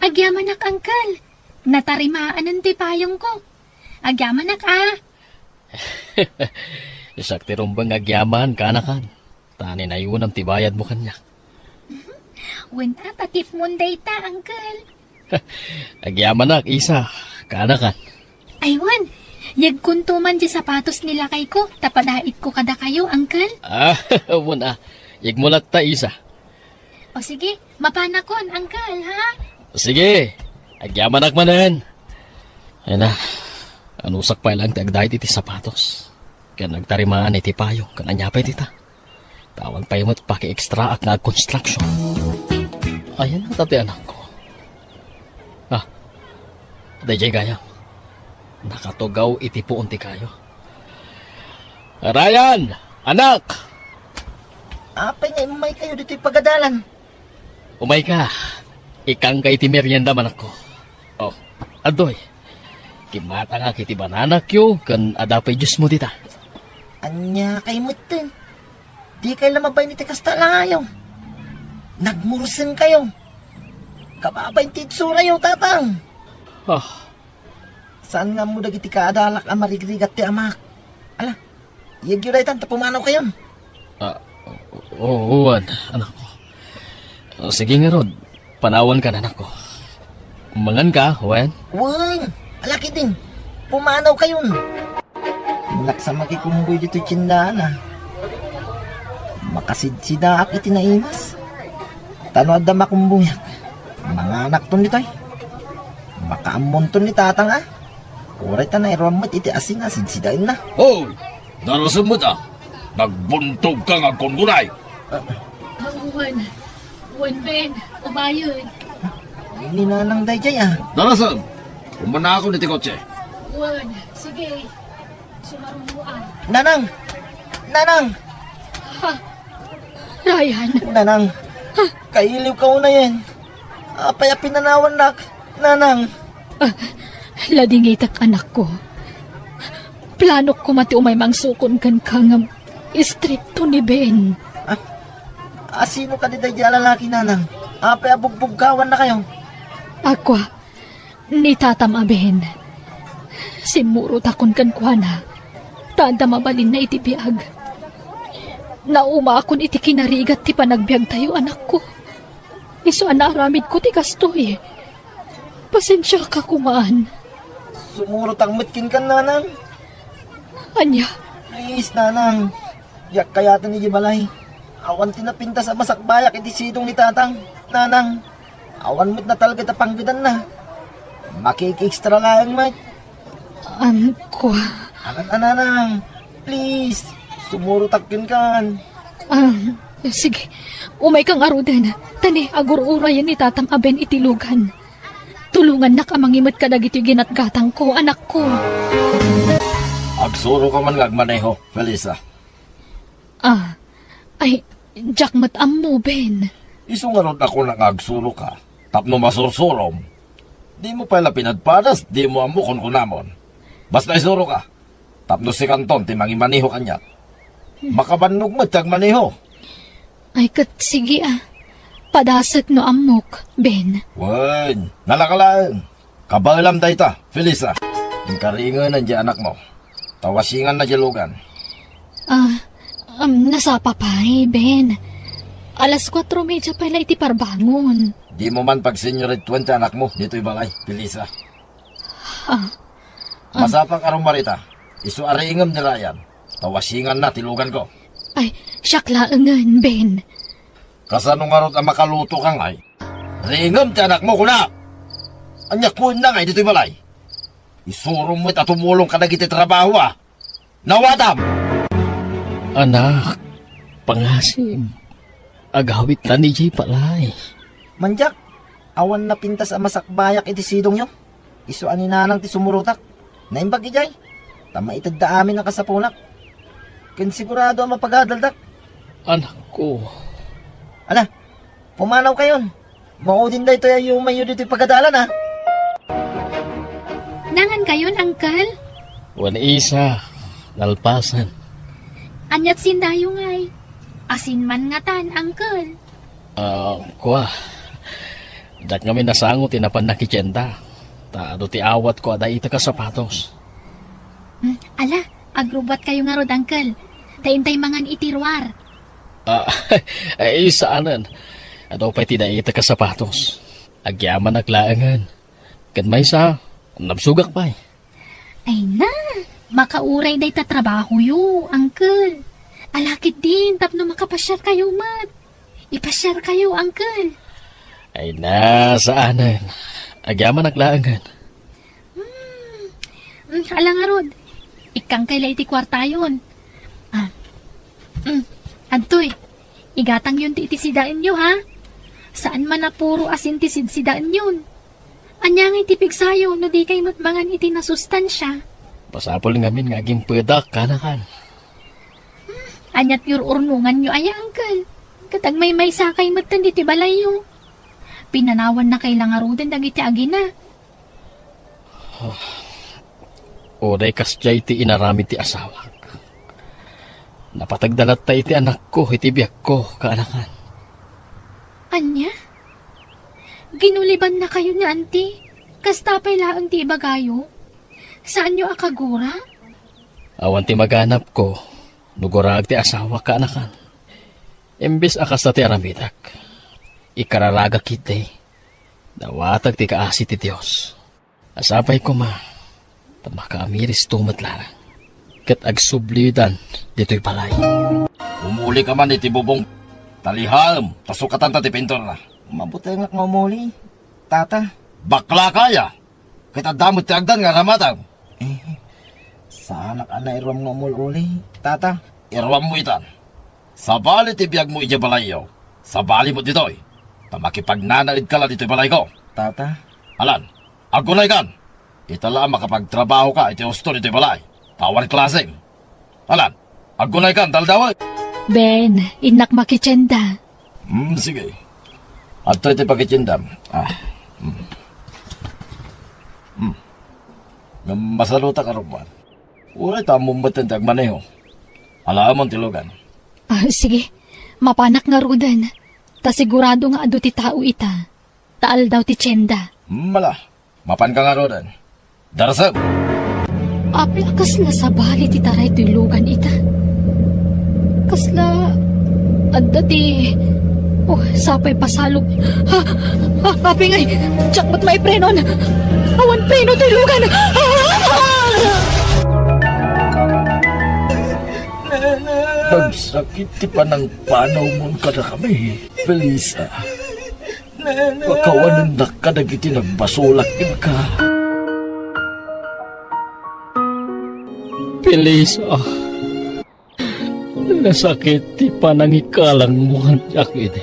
agyamanak, uncle. Natarimaanen ti payongko. Agyamanak, a. Siak ti rumbeng nga agyaman, kaanakan. Ta ninayonam ti bayadmo kaniak. Wen a, ta tipmon dayta, uncle. Agyamanak, Isa, kaanakan. Ay wen, yegkonto man ti sapatos ni lakayko, ta padaitko kadakayo, uncle. Ah, wen a, yegmo latta, Isa. O sige, mapanakon, uncle, ha? Sige, agyamanak manen. Ay na, anusak pay laeng ti agdait iti sapatos. Ken nagtarimaan iti payong, ken ania pay dita? Awan pay met paki-extraak nga agkonstruction. Ayan nga ti anakko. Ah, daydiay gayam. Nakatugaw iti puon ti kayo. Ryan! Anak! Apay nga immaykayo ditoy pagadalan? Umayka. Ikkanka iti meriendam, anakko. Oh, adtoy. Kimmatangak iti bananakyo ken adda pay juicemo dita. Ania kay metten? Dikay la mabain iti kasta a langayo. Nagmursenkayo. Kababain ti itsuratayo, tatang. Ah. Saan nga ammo dagiti kaadalak a marigrigat ti amak? Ala, iyegyo daytan ta pumanawkayon. Ah, o-, o-, wen, anakko. O, sige ngarud, panawankan, anakko. Manganka, wen? Wen, ala ketdin, pumanawkayon. Innak sa makikumboy ditoy tiendaan, a. Makasidsidaak iti naimas. Ta no adda makumboyak, manganakton ditoy. Makaammonton ni tatang, a. Uray ta nairuam met iti asin a sidsidaenna. Hoy! Darasem met, a. Nagbuntogka nga agkunkunay. Wen, wen, Ben, umayen. Ni nanang daydiay, a. Darasem, umanakon iti kotse. Wen, sige. Sumarunoan. Nanang! Nanang! Ha? Ryan! Nanang! Kailiwka unayen! Apay a pinanawannak, nanang? Ah, ladingitak, anakko. Planok koma ti umay mangsukon kenka ngem istrikto ni Ben. Ah, asino kadi daydi a lalaki, nanang? Apay a bugbugkawannakayo? Akua, ni tatam a Ben. Simmurotakon kenkuana, ta adda mabalinna iti biag. Naumaakon iti kinarigat ti panagbiagtayo, anakko. Isu a naaramidko ti kastoy. Pasensiaka koman. Sumurotak met kenka, nanang. Ania? Please, nanang. Diak kayaten idiay balay. Awan ti napintas a masakbayak iti sidong ni tatang, nanang. Awan met natalged a panggedanna. Makiki-extra laeng met. Am, kua. Anan a, nanang. Please, sumurotak kenkan. Ah, sige. Umayka ngaruden. Ta ni, agur-urayen ni tatam a Ben iti lugan. Tulongannak a mangimet kadagiti ginatgatangko, anakko. Agsuroka man nga agmaneho, Felisa. Ah, ay, diak met ammo, Ben. Isu ngarud a kunak nga agsuroka, tapno masursurom. Dimo pay la pinadpadas, dimo ammo kunkunamon. Basta isuroka, tapno sikanton ti mangimaneho kaniak. Makabannog met ti agmaneho. Ay, ket sige, ah. Padasek no ammok, Ben. Wen, nalaka laeng. Kabaelam dayta, Felisa. Inka ringenan diay anakmo. Ta wasinganna diay lugan. Ah, um, nasapa pay, Ben. Alas kuatro medya pay la iti parbangon. Dimo man pagseniorituen ti anakmo ditoy balay, Felisa. Ah, ah. Masapaka rumbari ta. Isu a ringem ni Ryan. Ta wasinganna ti luganko. Ay, siak laengen, Ben. Kasano ngarud a makalutoka ngay? Ringem ti anakmo, kuna! Ania, kuenna ngay ditoy balay? Isurom met a tumulong kadagiti trabaho, a. Nawatam! Anak, pangasim, agawidtan idiay balay. Mandiak, awan napintas a masakbayak iti sidongyo. Isu a ni nanang ti sumurotak. Naimbag idiay. Ta maitedda amin a kasapunak. Ken sigurado a mapagadaldak. Anakko. Ala, pumanawkayon. Maudin daytoy a yumayyo ditoy pagadalan, a. Nangankayon, Uncle? Wen Isa, nalpasen. Aniat sindayo ngay? Asin man ngatan, Uncle? Ah, kua. Diak ngamin nasango ti napan nakitienda. Ta adu ti awatko a daitek a sapatos. Hmm, ala, agrubbuatkayo ngarud, Uncle. Ta intay mangan iti ruar. Ah, ay, saanen. Adu pay ti daitek a sapatos. Agyamanak laengen. Ken maysa, nabsogak pay. Ay na, makauray dayta trabahoyo, Uncle. Ala ketdin tapno makapasiarkayo met. Ipasiarkayo, Uncle. Ay na, saanen. Agyamanak laengen. Hmm. Hmm, ala ngarud. Ikkangkay la iti kuartayon. Ah. Hmm. Adtoy. Igatangyon ti iti sidaenyo, ha? Saan man a puro asin ti sidsidaenyon. Ania ngay ti pigsayo no di kay met mangan iti nasustansia? Masapul ngamin nga agimpedak, kanakan. Hmm, aniat ur-urnonganyo aya, Uncle? Ket agmaymaysakay metten ditoy balayyo. Pinanawannakay la ngaruden dagiti agina. Uray kasdiay ti inaramid ti asawak. Napateg da latta iti anakko iti biagko, kaanakan. Ania? Ginulibannakayo ni Auntie? Kasta pay laeng ti ibagayo? Saanyo a kagura? Awan ti maganapko no guraek ti asawak, kaanakan. Imbes a kasta ti aramidek, ikararagak ketdi. Nawatag ti kaasi ti Dios. Sapay koma, ta makaamiristo met laeng. Ket agsublidan ditoy balay. Umulika man iti bubong. Talihaem, ta sukatanta ti pinturna. Mabutengak nga umuli, Tata. Baklaka aya? Ket adda met ti agdan nga aramatem. Eh, saanak a nairuam nga umul-uli, Tata. Iruammo itan. Sabali ti biagmo idiay balayyo. Sabali met ditoy. Ta makipagnanaedka la ditoy balayko. Tata. Alan, aggunaykan. Ita la a makapagtrabahoka iti husto ditoy balay. Ta awan klasem. Alan, aggunaykan, ta aldawen. Ben, innak makitienda. Hmm, sige. Adtoy ti pakitiendam. Ah. Hmm. Hmm. Ngem masalutak a rummuar. Uray ta ammom met ti agmaneho. Alaemon ti lugan. Ah, sige. Mapanak ngaruden. Ta sigurado nga adu ti tao ita. Ta aldaw ti tienda. Mala, mapanka ngaruden. Darsem! Apay a kasla sabali ti taray toy lugan ita? Kasla adda ti, oh, sapay pasalok. Ha? Ha? Apay ngay, diak met maiprenon. Awan preno toy lugan. Ah! Nagsakit ti panangpanawmon kadakami, Felisa. Pakawanennak kadagiti nagbasolak kenka. Felisa, nasakit ti panangikalangmo kaniak idi.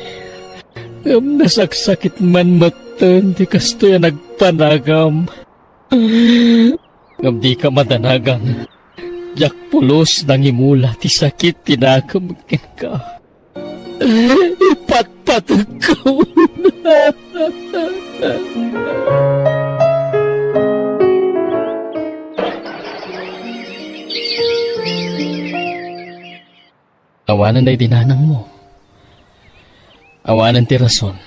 Ngem nasaksakit man metten ti kastoy a nagpanagam. Ngem dika madanagan. Diak pulos nangimula ti sakit ti nakem kenka. Ipatpategko. Awanen daydi nanangmo. Awanen ti rason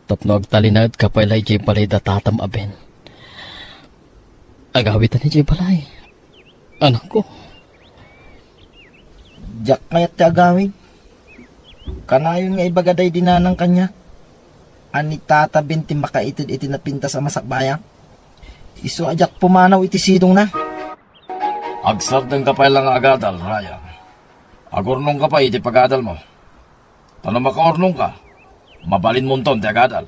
tapno agtalinaedka pay la idiay balay da tatam a Ben. Agawidtan idiay balay, anakko. Diak kayat ti agawid. Kanayon nga ibaga daydi nanang kaniak a ni Tata Ben ti makaited iti napintas a masakbayak. Isu a diak pumanaw iti sidongna. Agsardengka pay la nga agadal, Ryan. Agurnongka pay iti pagadalmo. Ta no makaurnongka, mabalinmonton ti agadal.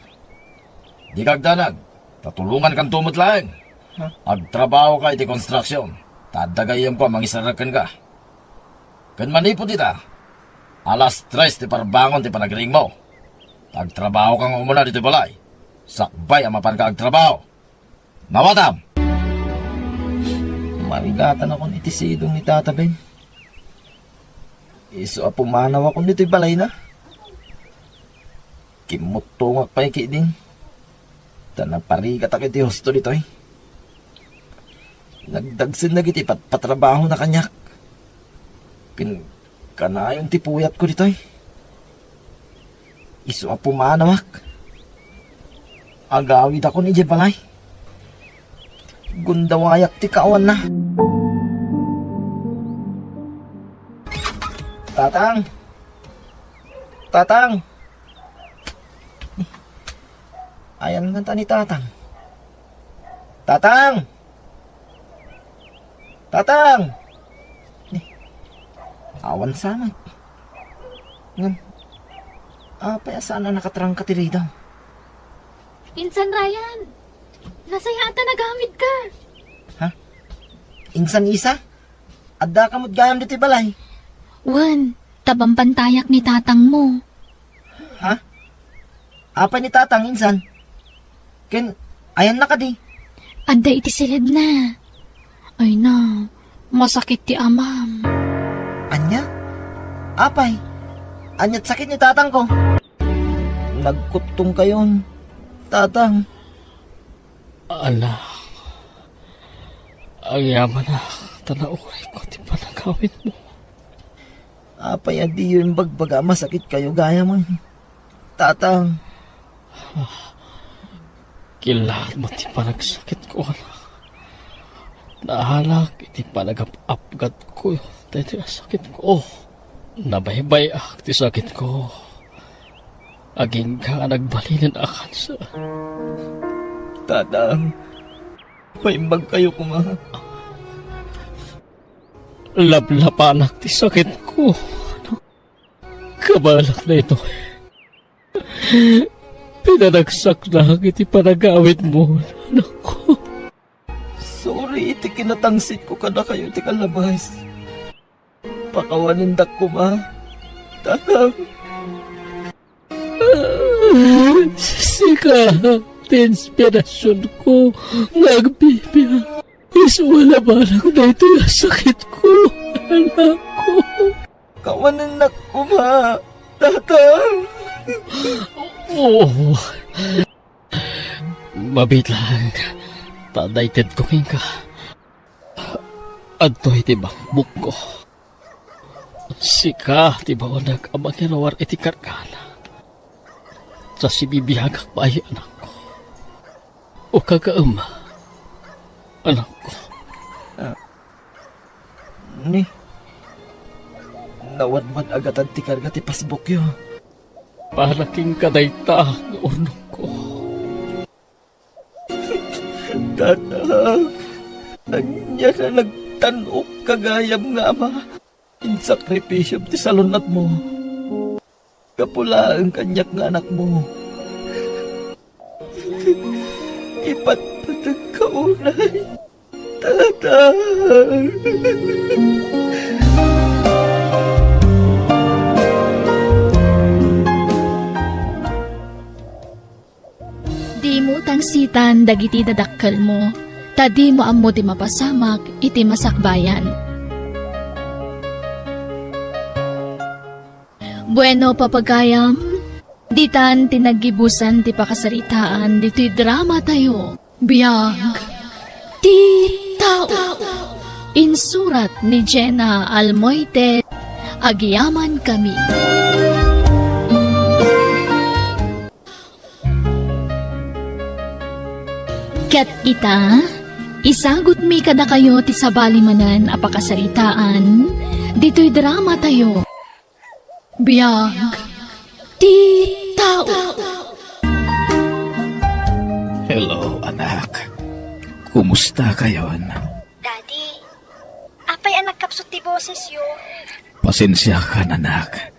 Dika agdanag, ta tulongankanto met laeng. Ha? Agtrabahoka iti konstruksion, ta adda gayyemko a mangisarrek kenka. Ken manipud ita, alas tres ti parbangon ti panagriingmo. Ta agtrabahoka nga umuna ditoy balay, sakbay a mapanka agtrabaho. Nawatam! Marigatanakon iti sidong ni Tata Ben. Isu a pumanawakon ditoy balayna. Kimmuttongak pay ketdin. Ta naparigatak iti husto ditoy. Nagdagsen dagiti patpatrabahona kaniak. Ken kanayon ti puyatko ditoy. Isu a pumanawak. Agawidakon idiay balay. Gundawayak ti kaawanna. Tatang! Tatang! Ayan nga ta ni Tatang. Tatang! Tatang! Ni, awan sa met. Ngem, apay a saan a nakatrangka ti ridaw? Insan Ryan, nasayaat a nagawidka. Ha? Insan Isa? Addaka met gayam ditoy balay? Wen, ta bambantayak ni tatangmo. Ha? Apay ni Tatang insan? Ken, ayanna kadi? Adda iti siledna. Ay na, masakit ti amam. Ania? Apay? Ania't sakit ni tatangko? Nagkuttongkayon, Tatang. Anak, agyamanak, ta naurayko ti panagawidmo. Apay a diyo imbagbaga a masakitkayo gayam, Tatang? Kilaatmo ti panagsakitko, anak. Naalak iti panagap-apgatko daytoy a sakitko. Nabaybay-ak ti sakitko. Agingga a nagbalinen a kanser. Tatang, maimbagkayo koma. Laplapanak ti sakitko. Kabalak daytoy. Pinanagsaknak iti panagawidmo, anakko. Sorry iti kinatangsitko kadakayo ti kalabas. Pakawanendak koma, Tatang. Sika ti inspirasionko nga agbibiag. Isualabanak daytoy a sakitko, anakko. Kawanennak koma, Tatang. Oo. Mabiit laeng ta adda itedko kenka. Adtoy ti bakbukko. Sika ti baoneg a mangiruar iti kargana. Ta sibibiagak pay, anakko. Ukagaem, anakko. Ah, ni, nawadwad-agatan ti karga ti pasbukyo. Para kenka dayta nga urnongko. Tata, ania a nagtan-ok gayam nga ama? Insakripisiom ti salun-atmo. Gapu laeng kaniak nga anakmo. Ipatpategka unay, Tata. Dimo tangsitan dagiti dadakkelmo, ta dimo ammo ti mapasamak iti masakbayan. Bueno, papagayam, ditan ti naggibusan ti pakasaritaan ditoy drama tayo. Biag ti tao. Insurat ni Jenna Almoite. Agyamankami. Ket ita, isagutmi kadakayo ti sabali manen a pakasaritaan ditoy drama tayo. Biag ti tao. Hello, anak. Kumusta kayon? Daddy, apay a nagkapsut ti bosesyo? Pasensiakan, anak.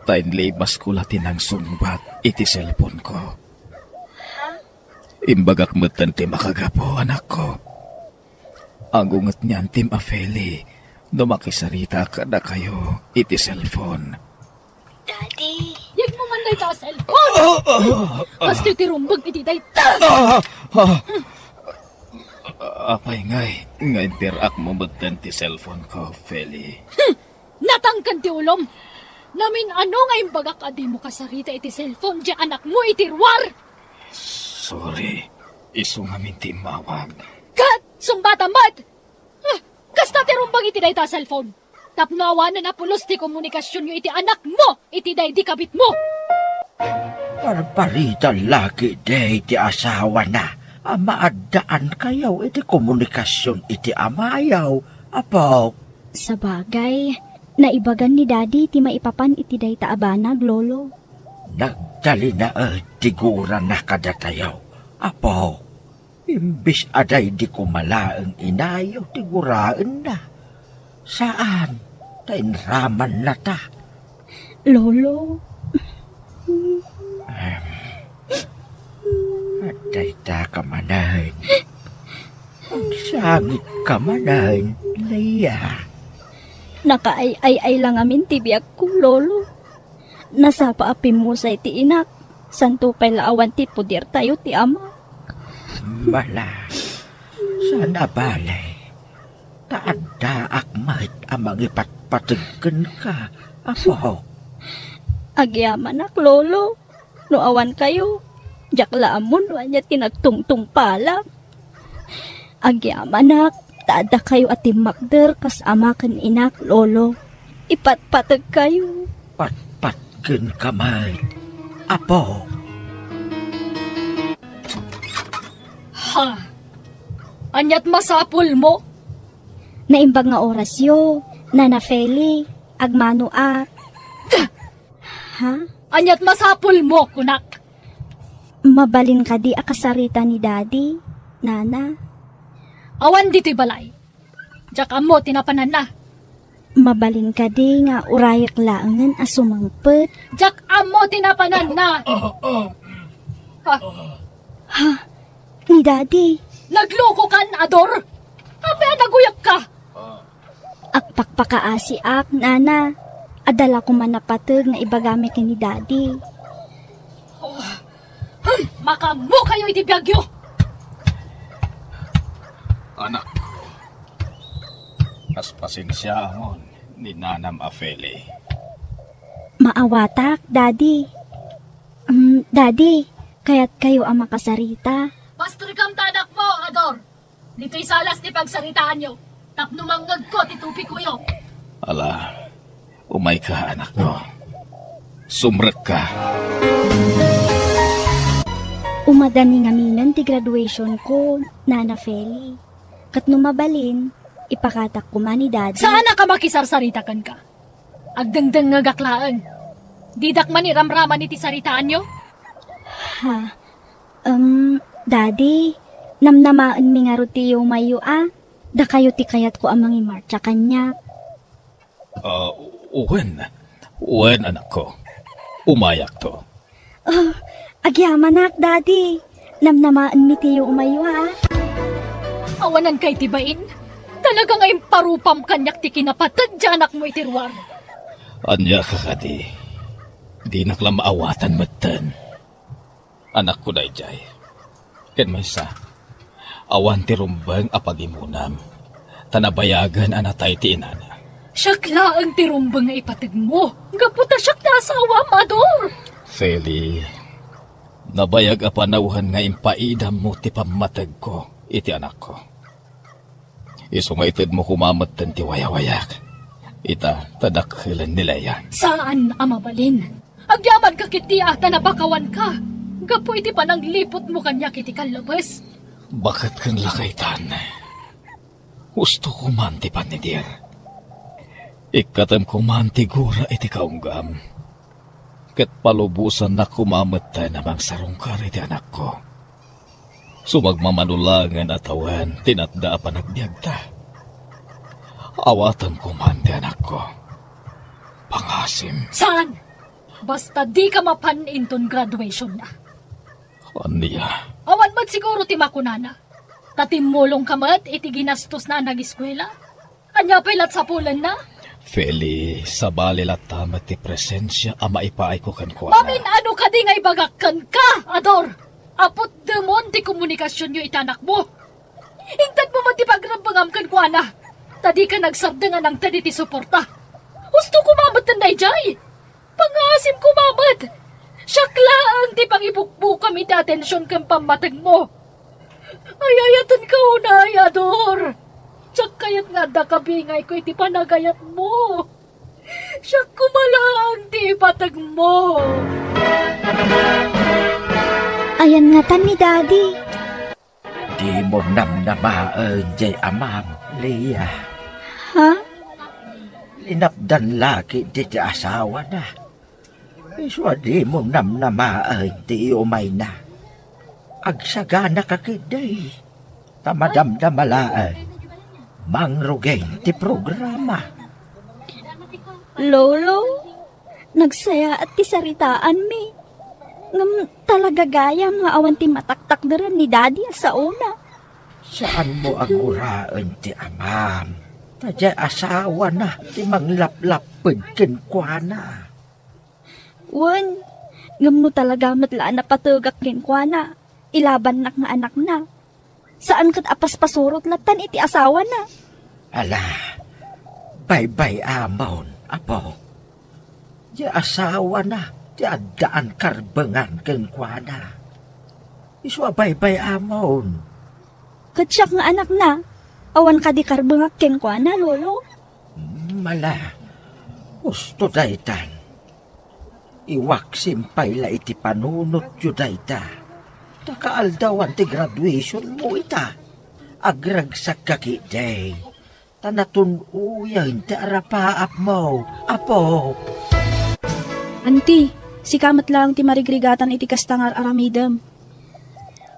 Ta inlibasko la ti nangsungbat iti cellphone-ko. Ha? Imbagak metten ti makagapu, anakko. Agunget ni Antim a Feli no makisarita kadakayo iti cellphone. Daddy. Yegmo man dayta a cellphone! Ah, ah, ah. Kastoy ti rumbeng iti dayta! Ah, ah. Apay ngay, nga inter-akmo metten ti cellphone-ko, Feli? Hmm. Natangken ti ulom! Namin-ano nga imbagak a dimo kasarita iti cellphone diay anakmo iti ruar! Sorry, isu ngamin ti immawag. Ket sungbatam met! Ah, kasta ti rumbeng iti dayta a cellphone! Tapno awanen a pulos ti komunikasionyo iti anakmo iti daydi kabitmo! Parparita la ketdi ti asawana a maaddaan kayo iti komunikasion iti amayo, apok. Sabagay, naibagan ni Daddy ti maipapan iti dayta a banag, Lolo. Nagtalinaed ti gurana kadatayo, apok. Imbes a daydi koma laeng inayo ti guraenna. Saan, ta inramannata. Lolo. Em, adda ita ka manen. Agsangitka manen, Leia. Nakaay-ay-ay la ngamin ti biagko, Lolo. Nasapa a pimmusay ti inak, santo pay la awan ti poder tayo ti ama. Mala, saan a bale, ta addaak met a mangipatpateg kenka, apok. Agyamanak, Lolo, no awan kayo, diak la ammo no ania ti nagtungtungpalak. Agyamanak, ta adda kayo a timmakder kas ama ken inak, Lolo. Ipatpateg kayo. Patpatgen ka met, apo. Ha? Aniat masapulmo? Naimbag nga orasyo, Nana Feli, agmano a. Ha? Aniat masapulmo, kunak? Mabalin kadi a kasarita ni Daddy, Nana? Awan ditoy balay. Diak ammo ti napananna. Mabalin kadi nga urayek laengen a sumangpet? Diak ammo ti napananna. Ha? Ha? Ni Daddy? Naglukokan, Ador? Apay a naguyakka? Agpakpakaasiak, Nana. Adda la koma napateg nga ibagami ken ni Daddy. Oh, hmm, makaammokayo iti biagyo! Anak, kas pasensiaamon ni nanam a Feli. Maawatak, Daddy. Mm, Daddy, kayatkayo a makasarita? Pastrekam ta anakmo, Ador. Ditoy salas ti pagsaritaanyo. Tapno mangngegko ti tupikuyo. Ala, umayka, anakko. Sumrekka. Umadani ngaminen ti graduation ko, Nana Feli. Ket no mabalin, ipakatak koma ni Daddy. Saanak a makisarsarita kenka. Agdengdengngegak laeng. Didak man iramraman iti saritaanyo. Ha? Um, Daddy, namnamaenmi ngarud ti iumayyo a. Dakayo ti kayatko a mangimarcha kaniak. Ah, wen. Wen, anakko. Umayakto. Oh, agyamanak, Daddy. Namnamaenmi ti iumayyo a. Awanan kay ti bain? Talaga nga imparupam kaniak ti kinapateg ti anakmo iti ruar. Ania ka kadi? Dinak la maawatan metten. Anakko daydiay. Ken maysa, awan ti rumbeng a pagimonam, ta nabayagen a natay ti inana. Siak laeng ti rumbeng nga ipategmo, gapu ta siak ti asawam, Ador! Feli, nabayag a panawen nga impaidammo ti pammategko iti anakko. Isu nga itedmo koma metten ti wayawayak. Ita, ta dakkelen ni Leia. Saan a mabalin. Agyamanka ketdi a ta napakawanka gapu iti panangliputmo kaniak iti kallabes. Baket ken lakaytan. Husto koman ti pannidir. Ikkatem koman ti gura iti kaunggam. Ket palubosannak koma metten a mangsarungkar iti anakko. Sumagmamano laengen a tawen ti natda a panagbiagta. Awatem koman ti anakko. Pangasim. Saan? Basta dika mapan inton graduationna. Ania? Awan met siguro ti makunana. Ta timmulongka met iti ginastosna a nagiskuela. Ania pay lat sapulenna? Feli, sabali latta met ti presensia a maipaayko kenkuana. Mamin-ano kadi nga ibagak kenka, Ador? Aput demon ti komunikasionyo iti anakmo. Intedmo met ti pagrebbengam kenkuana. Ta dika nagsardeng a nangted iti suporta. Husto koma metten daydiay. Pangasim koma met! Siak laeng ti pangibukbukam iti atension ken pammategmo. Ay-ayatenka unay, Ador. Diak kayat nga adda kabingayko iti panagayatmo. Siak koma laeng ti ipategmo. Ayan ngatan ni Daddy. Dimo namnamaen jay amam, Leia. Ha? Linapdan la ketdi ti asawana. Isu a dimo namnamaen ti iumayna. Agsaganaka ketdi. Ta madamdama laeng. Mangrugin ti programa. Lolo, nagsayaat ti saritaanmi. Ngem talaga gayam nga awan ti mataktakderen ni Daddy a saona. Saanmo a guraen ti amam, ta diay asawana ti manglaplapped kenkuana. Wen, ngem no talaga met la a napategak kenkuana, ilabannak nga anakna. Saan ket a paspasurot lattan iti asawana. Ala, baybay-amon, apo. Diay asawana ti addaan karbengan kenkuana. Isu a baybay-amon. Ket siak nga anakna, awan kadi karbengak kenkuana, Lolo? Mm, ala, husto daytan. Iwaksim pay la iti panunotyo dayta. Ta kaaldawan ti graduationmo ita. Agragsakka ketdi. Ta natun-oyen ti arapaapmo, apo. Anti, sika met laeng ti marigrigatan iti kasta nga ar-aramidem.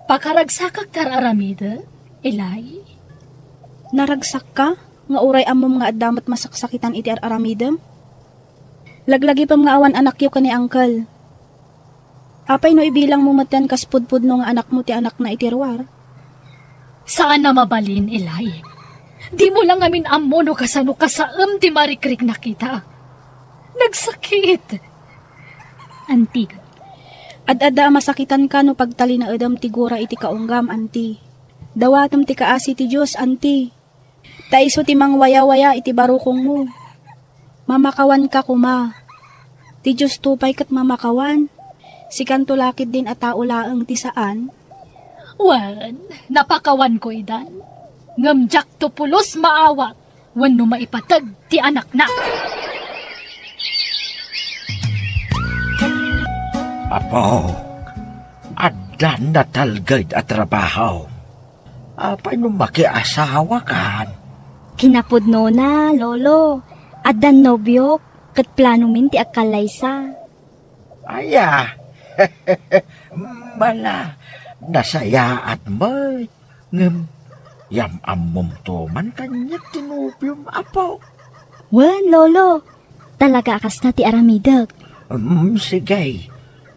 Pakaragsakak ti ar-aramidek, Eli? Naragsakka nga uray ammom nga adda met masaksakitan iti ar-aramidem? Laglagipem nga awan anakyo ken ni Uncle. Apay no ibilangmo metten kas pudpudno nga anakmo ti anakna iti ruar? Saan a mabalin, Eli. Dimo la ngamin ammo no kasano kasaem ti marikriknak ita. Nagsakit. Anti. Ad-adda a masakitanka no pagtalinaedem ti gura iti kaunggam, Anti. Dawatem ti kaasi ti Dios, Anti. Ta isu ti mangwayawaya iti barukongmo. Mamakawanka koma. Ti Diosto pay ket mamakawan. Sikanto la ketdin a tao laeng ti saan. Wen, napakawanko idan. Ngem diakto pulos maawat wenno maipateg ti anakna. Apo, addan natalged a trabaho. Apay no makiasawakan? Kinapudnona, Lolo. Addan nobiok, ket planomin ti agkallaysa. Aya, mala, nasayaat met. Ngem, yam-ammomto man kaniak ti nobiom, Apo. Wen, Lolo. Talaga a kasta ti aramidek. Mm, sige.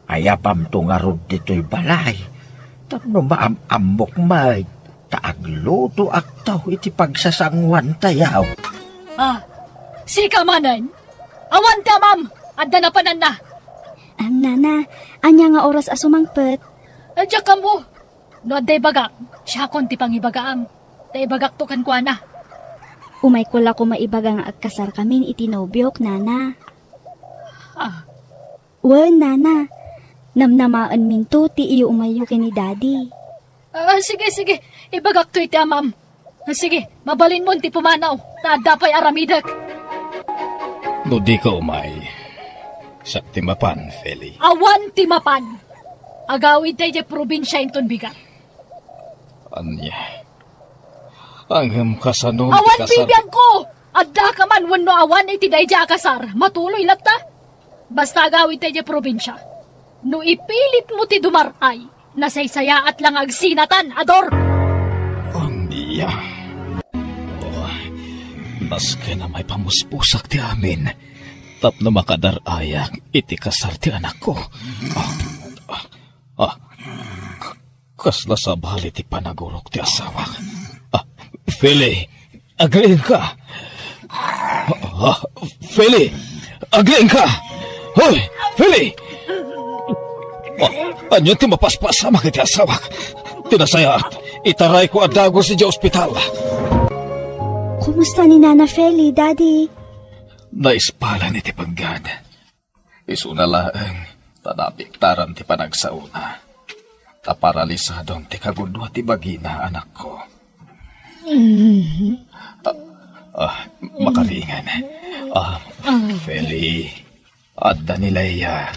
Ayabamto ngarud ditoy balay. Tapno maam-ammok met, ta aglutoakto iti pagsasanguantayo. Ah, sika manen? Awan ti amam! Adda napananna! Am, nana, ania nga oras a sumangpet? Diak ammo. No adda ibagak, siakon ti pangibagaam. Ta ibagakto kenkuana. Umayko la koma ibaga nga agkasarkamin iti nobiok, nana. Ah. Wen, nana. Namnamaenminto ti iyo umayyo ken ni Daddy. Ah, sige, sige. Ibagakto iti amam. Ah, sige, mabalinmon ti pumanaw. Ta adda pay aramidek. No dika umay, siak ti mapan, Feli. Awan ti mapan. Agawidta idiay probinsia inton bigat. Ania? Ngem kasano ti kasar- Awan bibiangko! Addaka man wenno awan iti daydiay a kasar, matuloy latta. Basta agawidta idiay probinsia. No ipilitmo ti dumar-ay, nasaysayaat la nga agsinatan, Ador! Ania? Oh, nasken a maipamuspusak ti amin tapno makadar-ayak iti kasar ti anakko. Ah, ah, ah, k-, kasla sabali ti panagurok ti asawak. Ah, Feli, agriingka! Ah, Feli, agriingka! Hoy, Feli! Ah, ania ti mapaspasamak iti asawak? Ti nasayaat, itarayko a dagus idiay ospital. Kumusta ni Nana Feli, Daddy? Naispalan iti penggad. Isuna laeng ta napiktaran ti panagsaona. Ta paralisadon ti kagudua ti bagina, anakko. Ah, ah, makariingan. Ah, Feli, adda ni Leia.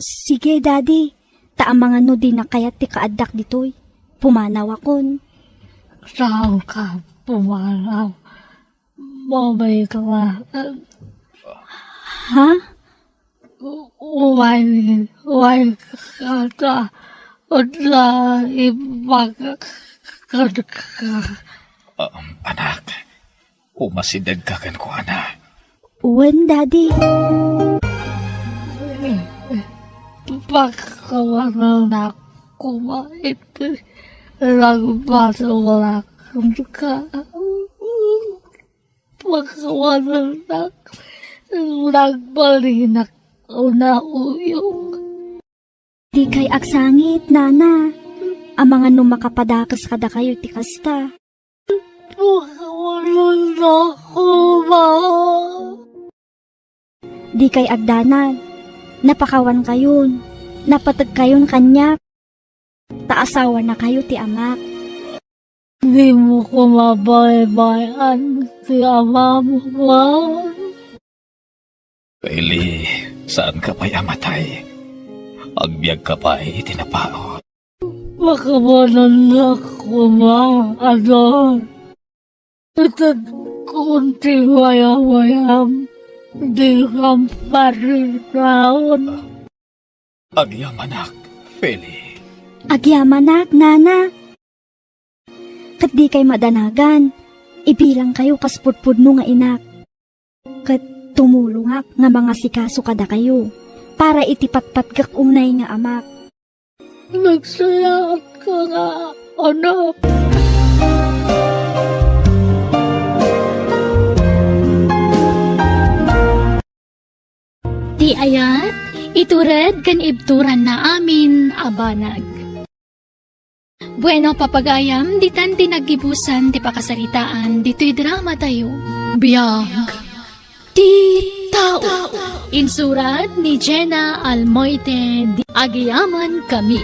Sige, Daddy. Ta amangan no dina kayat ti kaaddak ditoy. Pumanawakon. Saanka pumanaw? Mabayka la. Ha? Umay, umay ka ta, adda ibagak kenka. Um, anak, umasidegka kenkuana. Wen, Daddy. Pakawanennak koma iti nagbasol kenka. Pakawanennak, nagbalinak a nauyong. Dikay agsangit, Nana. Amangan no makapadakes kadakayo ti kasta. Pakawanennak koma. Dikay agdanag. Napakawankayon. Napategkayon kaniak. Ta asawanakayo ti amak. Dimo koma baybay-an ti amam, Juan. Eli, saanka pay a matay. Agbiagka pay iti napaut. Pakawanennak koma, Ador. Itedkon ti wayawayam, dikam pariraon. Agyamanak, Feli. Agyamanak, Nana. Ket dikay madanagan, ibilangkayo kas pudpudno nga inak. Ket tumulongak nga mangasikaso kadakayo para iti patpatgek unay nga amak. Nagsayaatka nga anak. Ti ayat, itured ken ibturanna amin a banag. Bueno, papagayam, ditan ti naggibusan ti pakasaritaan ditoy dramatayo. Biag ti tao. Insurat ni Jenna Almoite. Agyaman kami.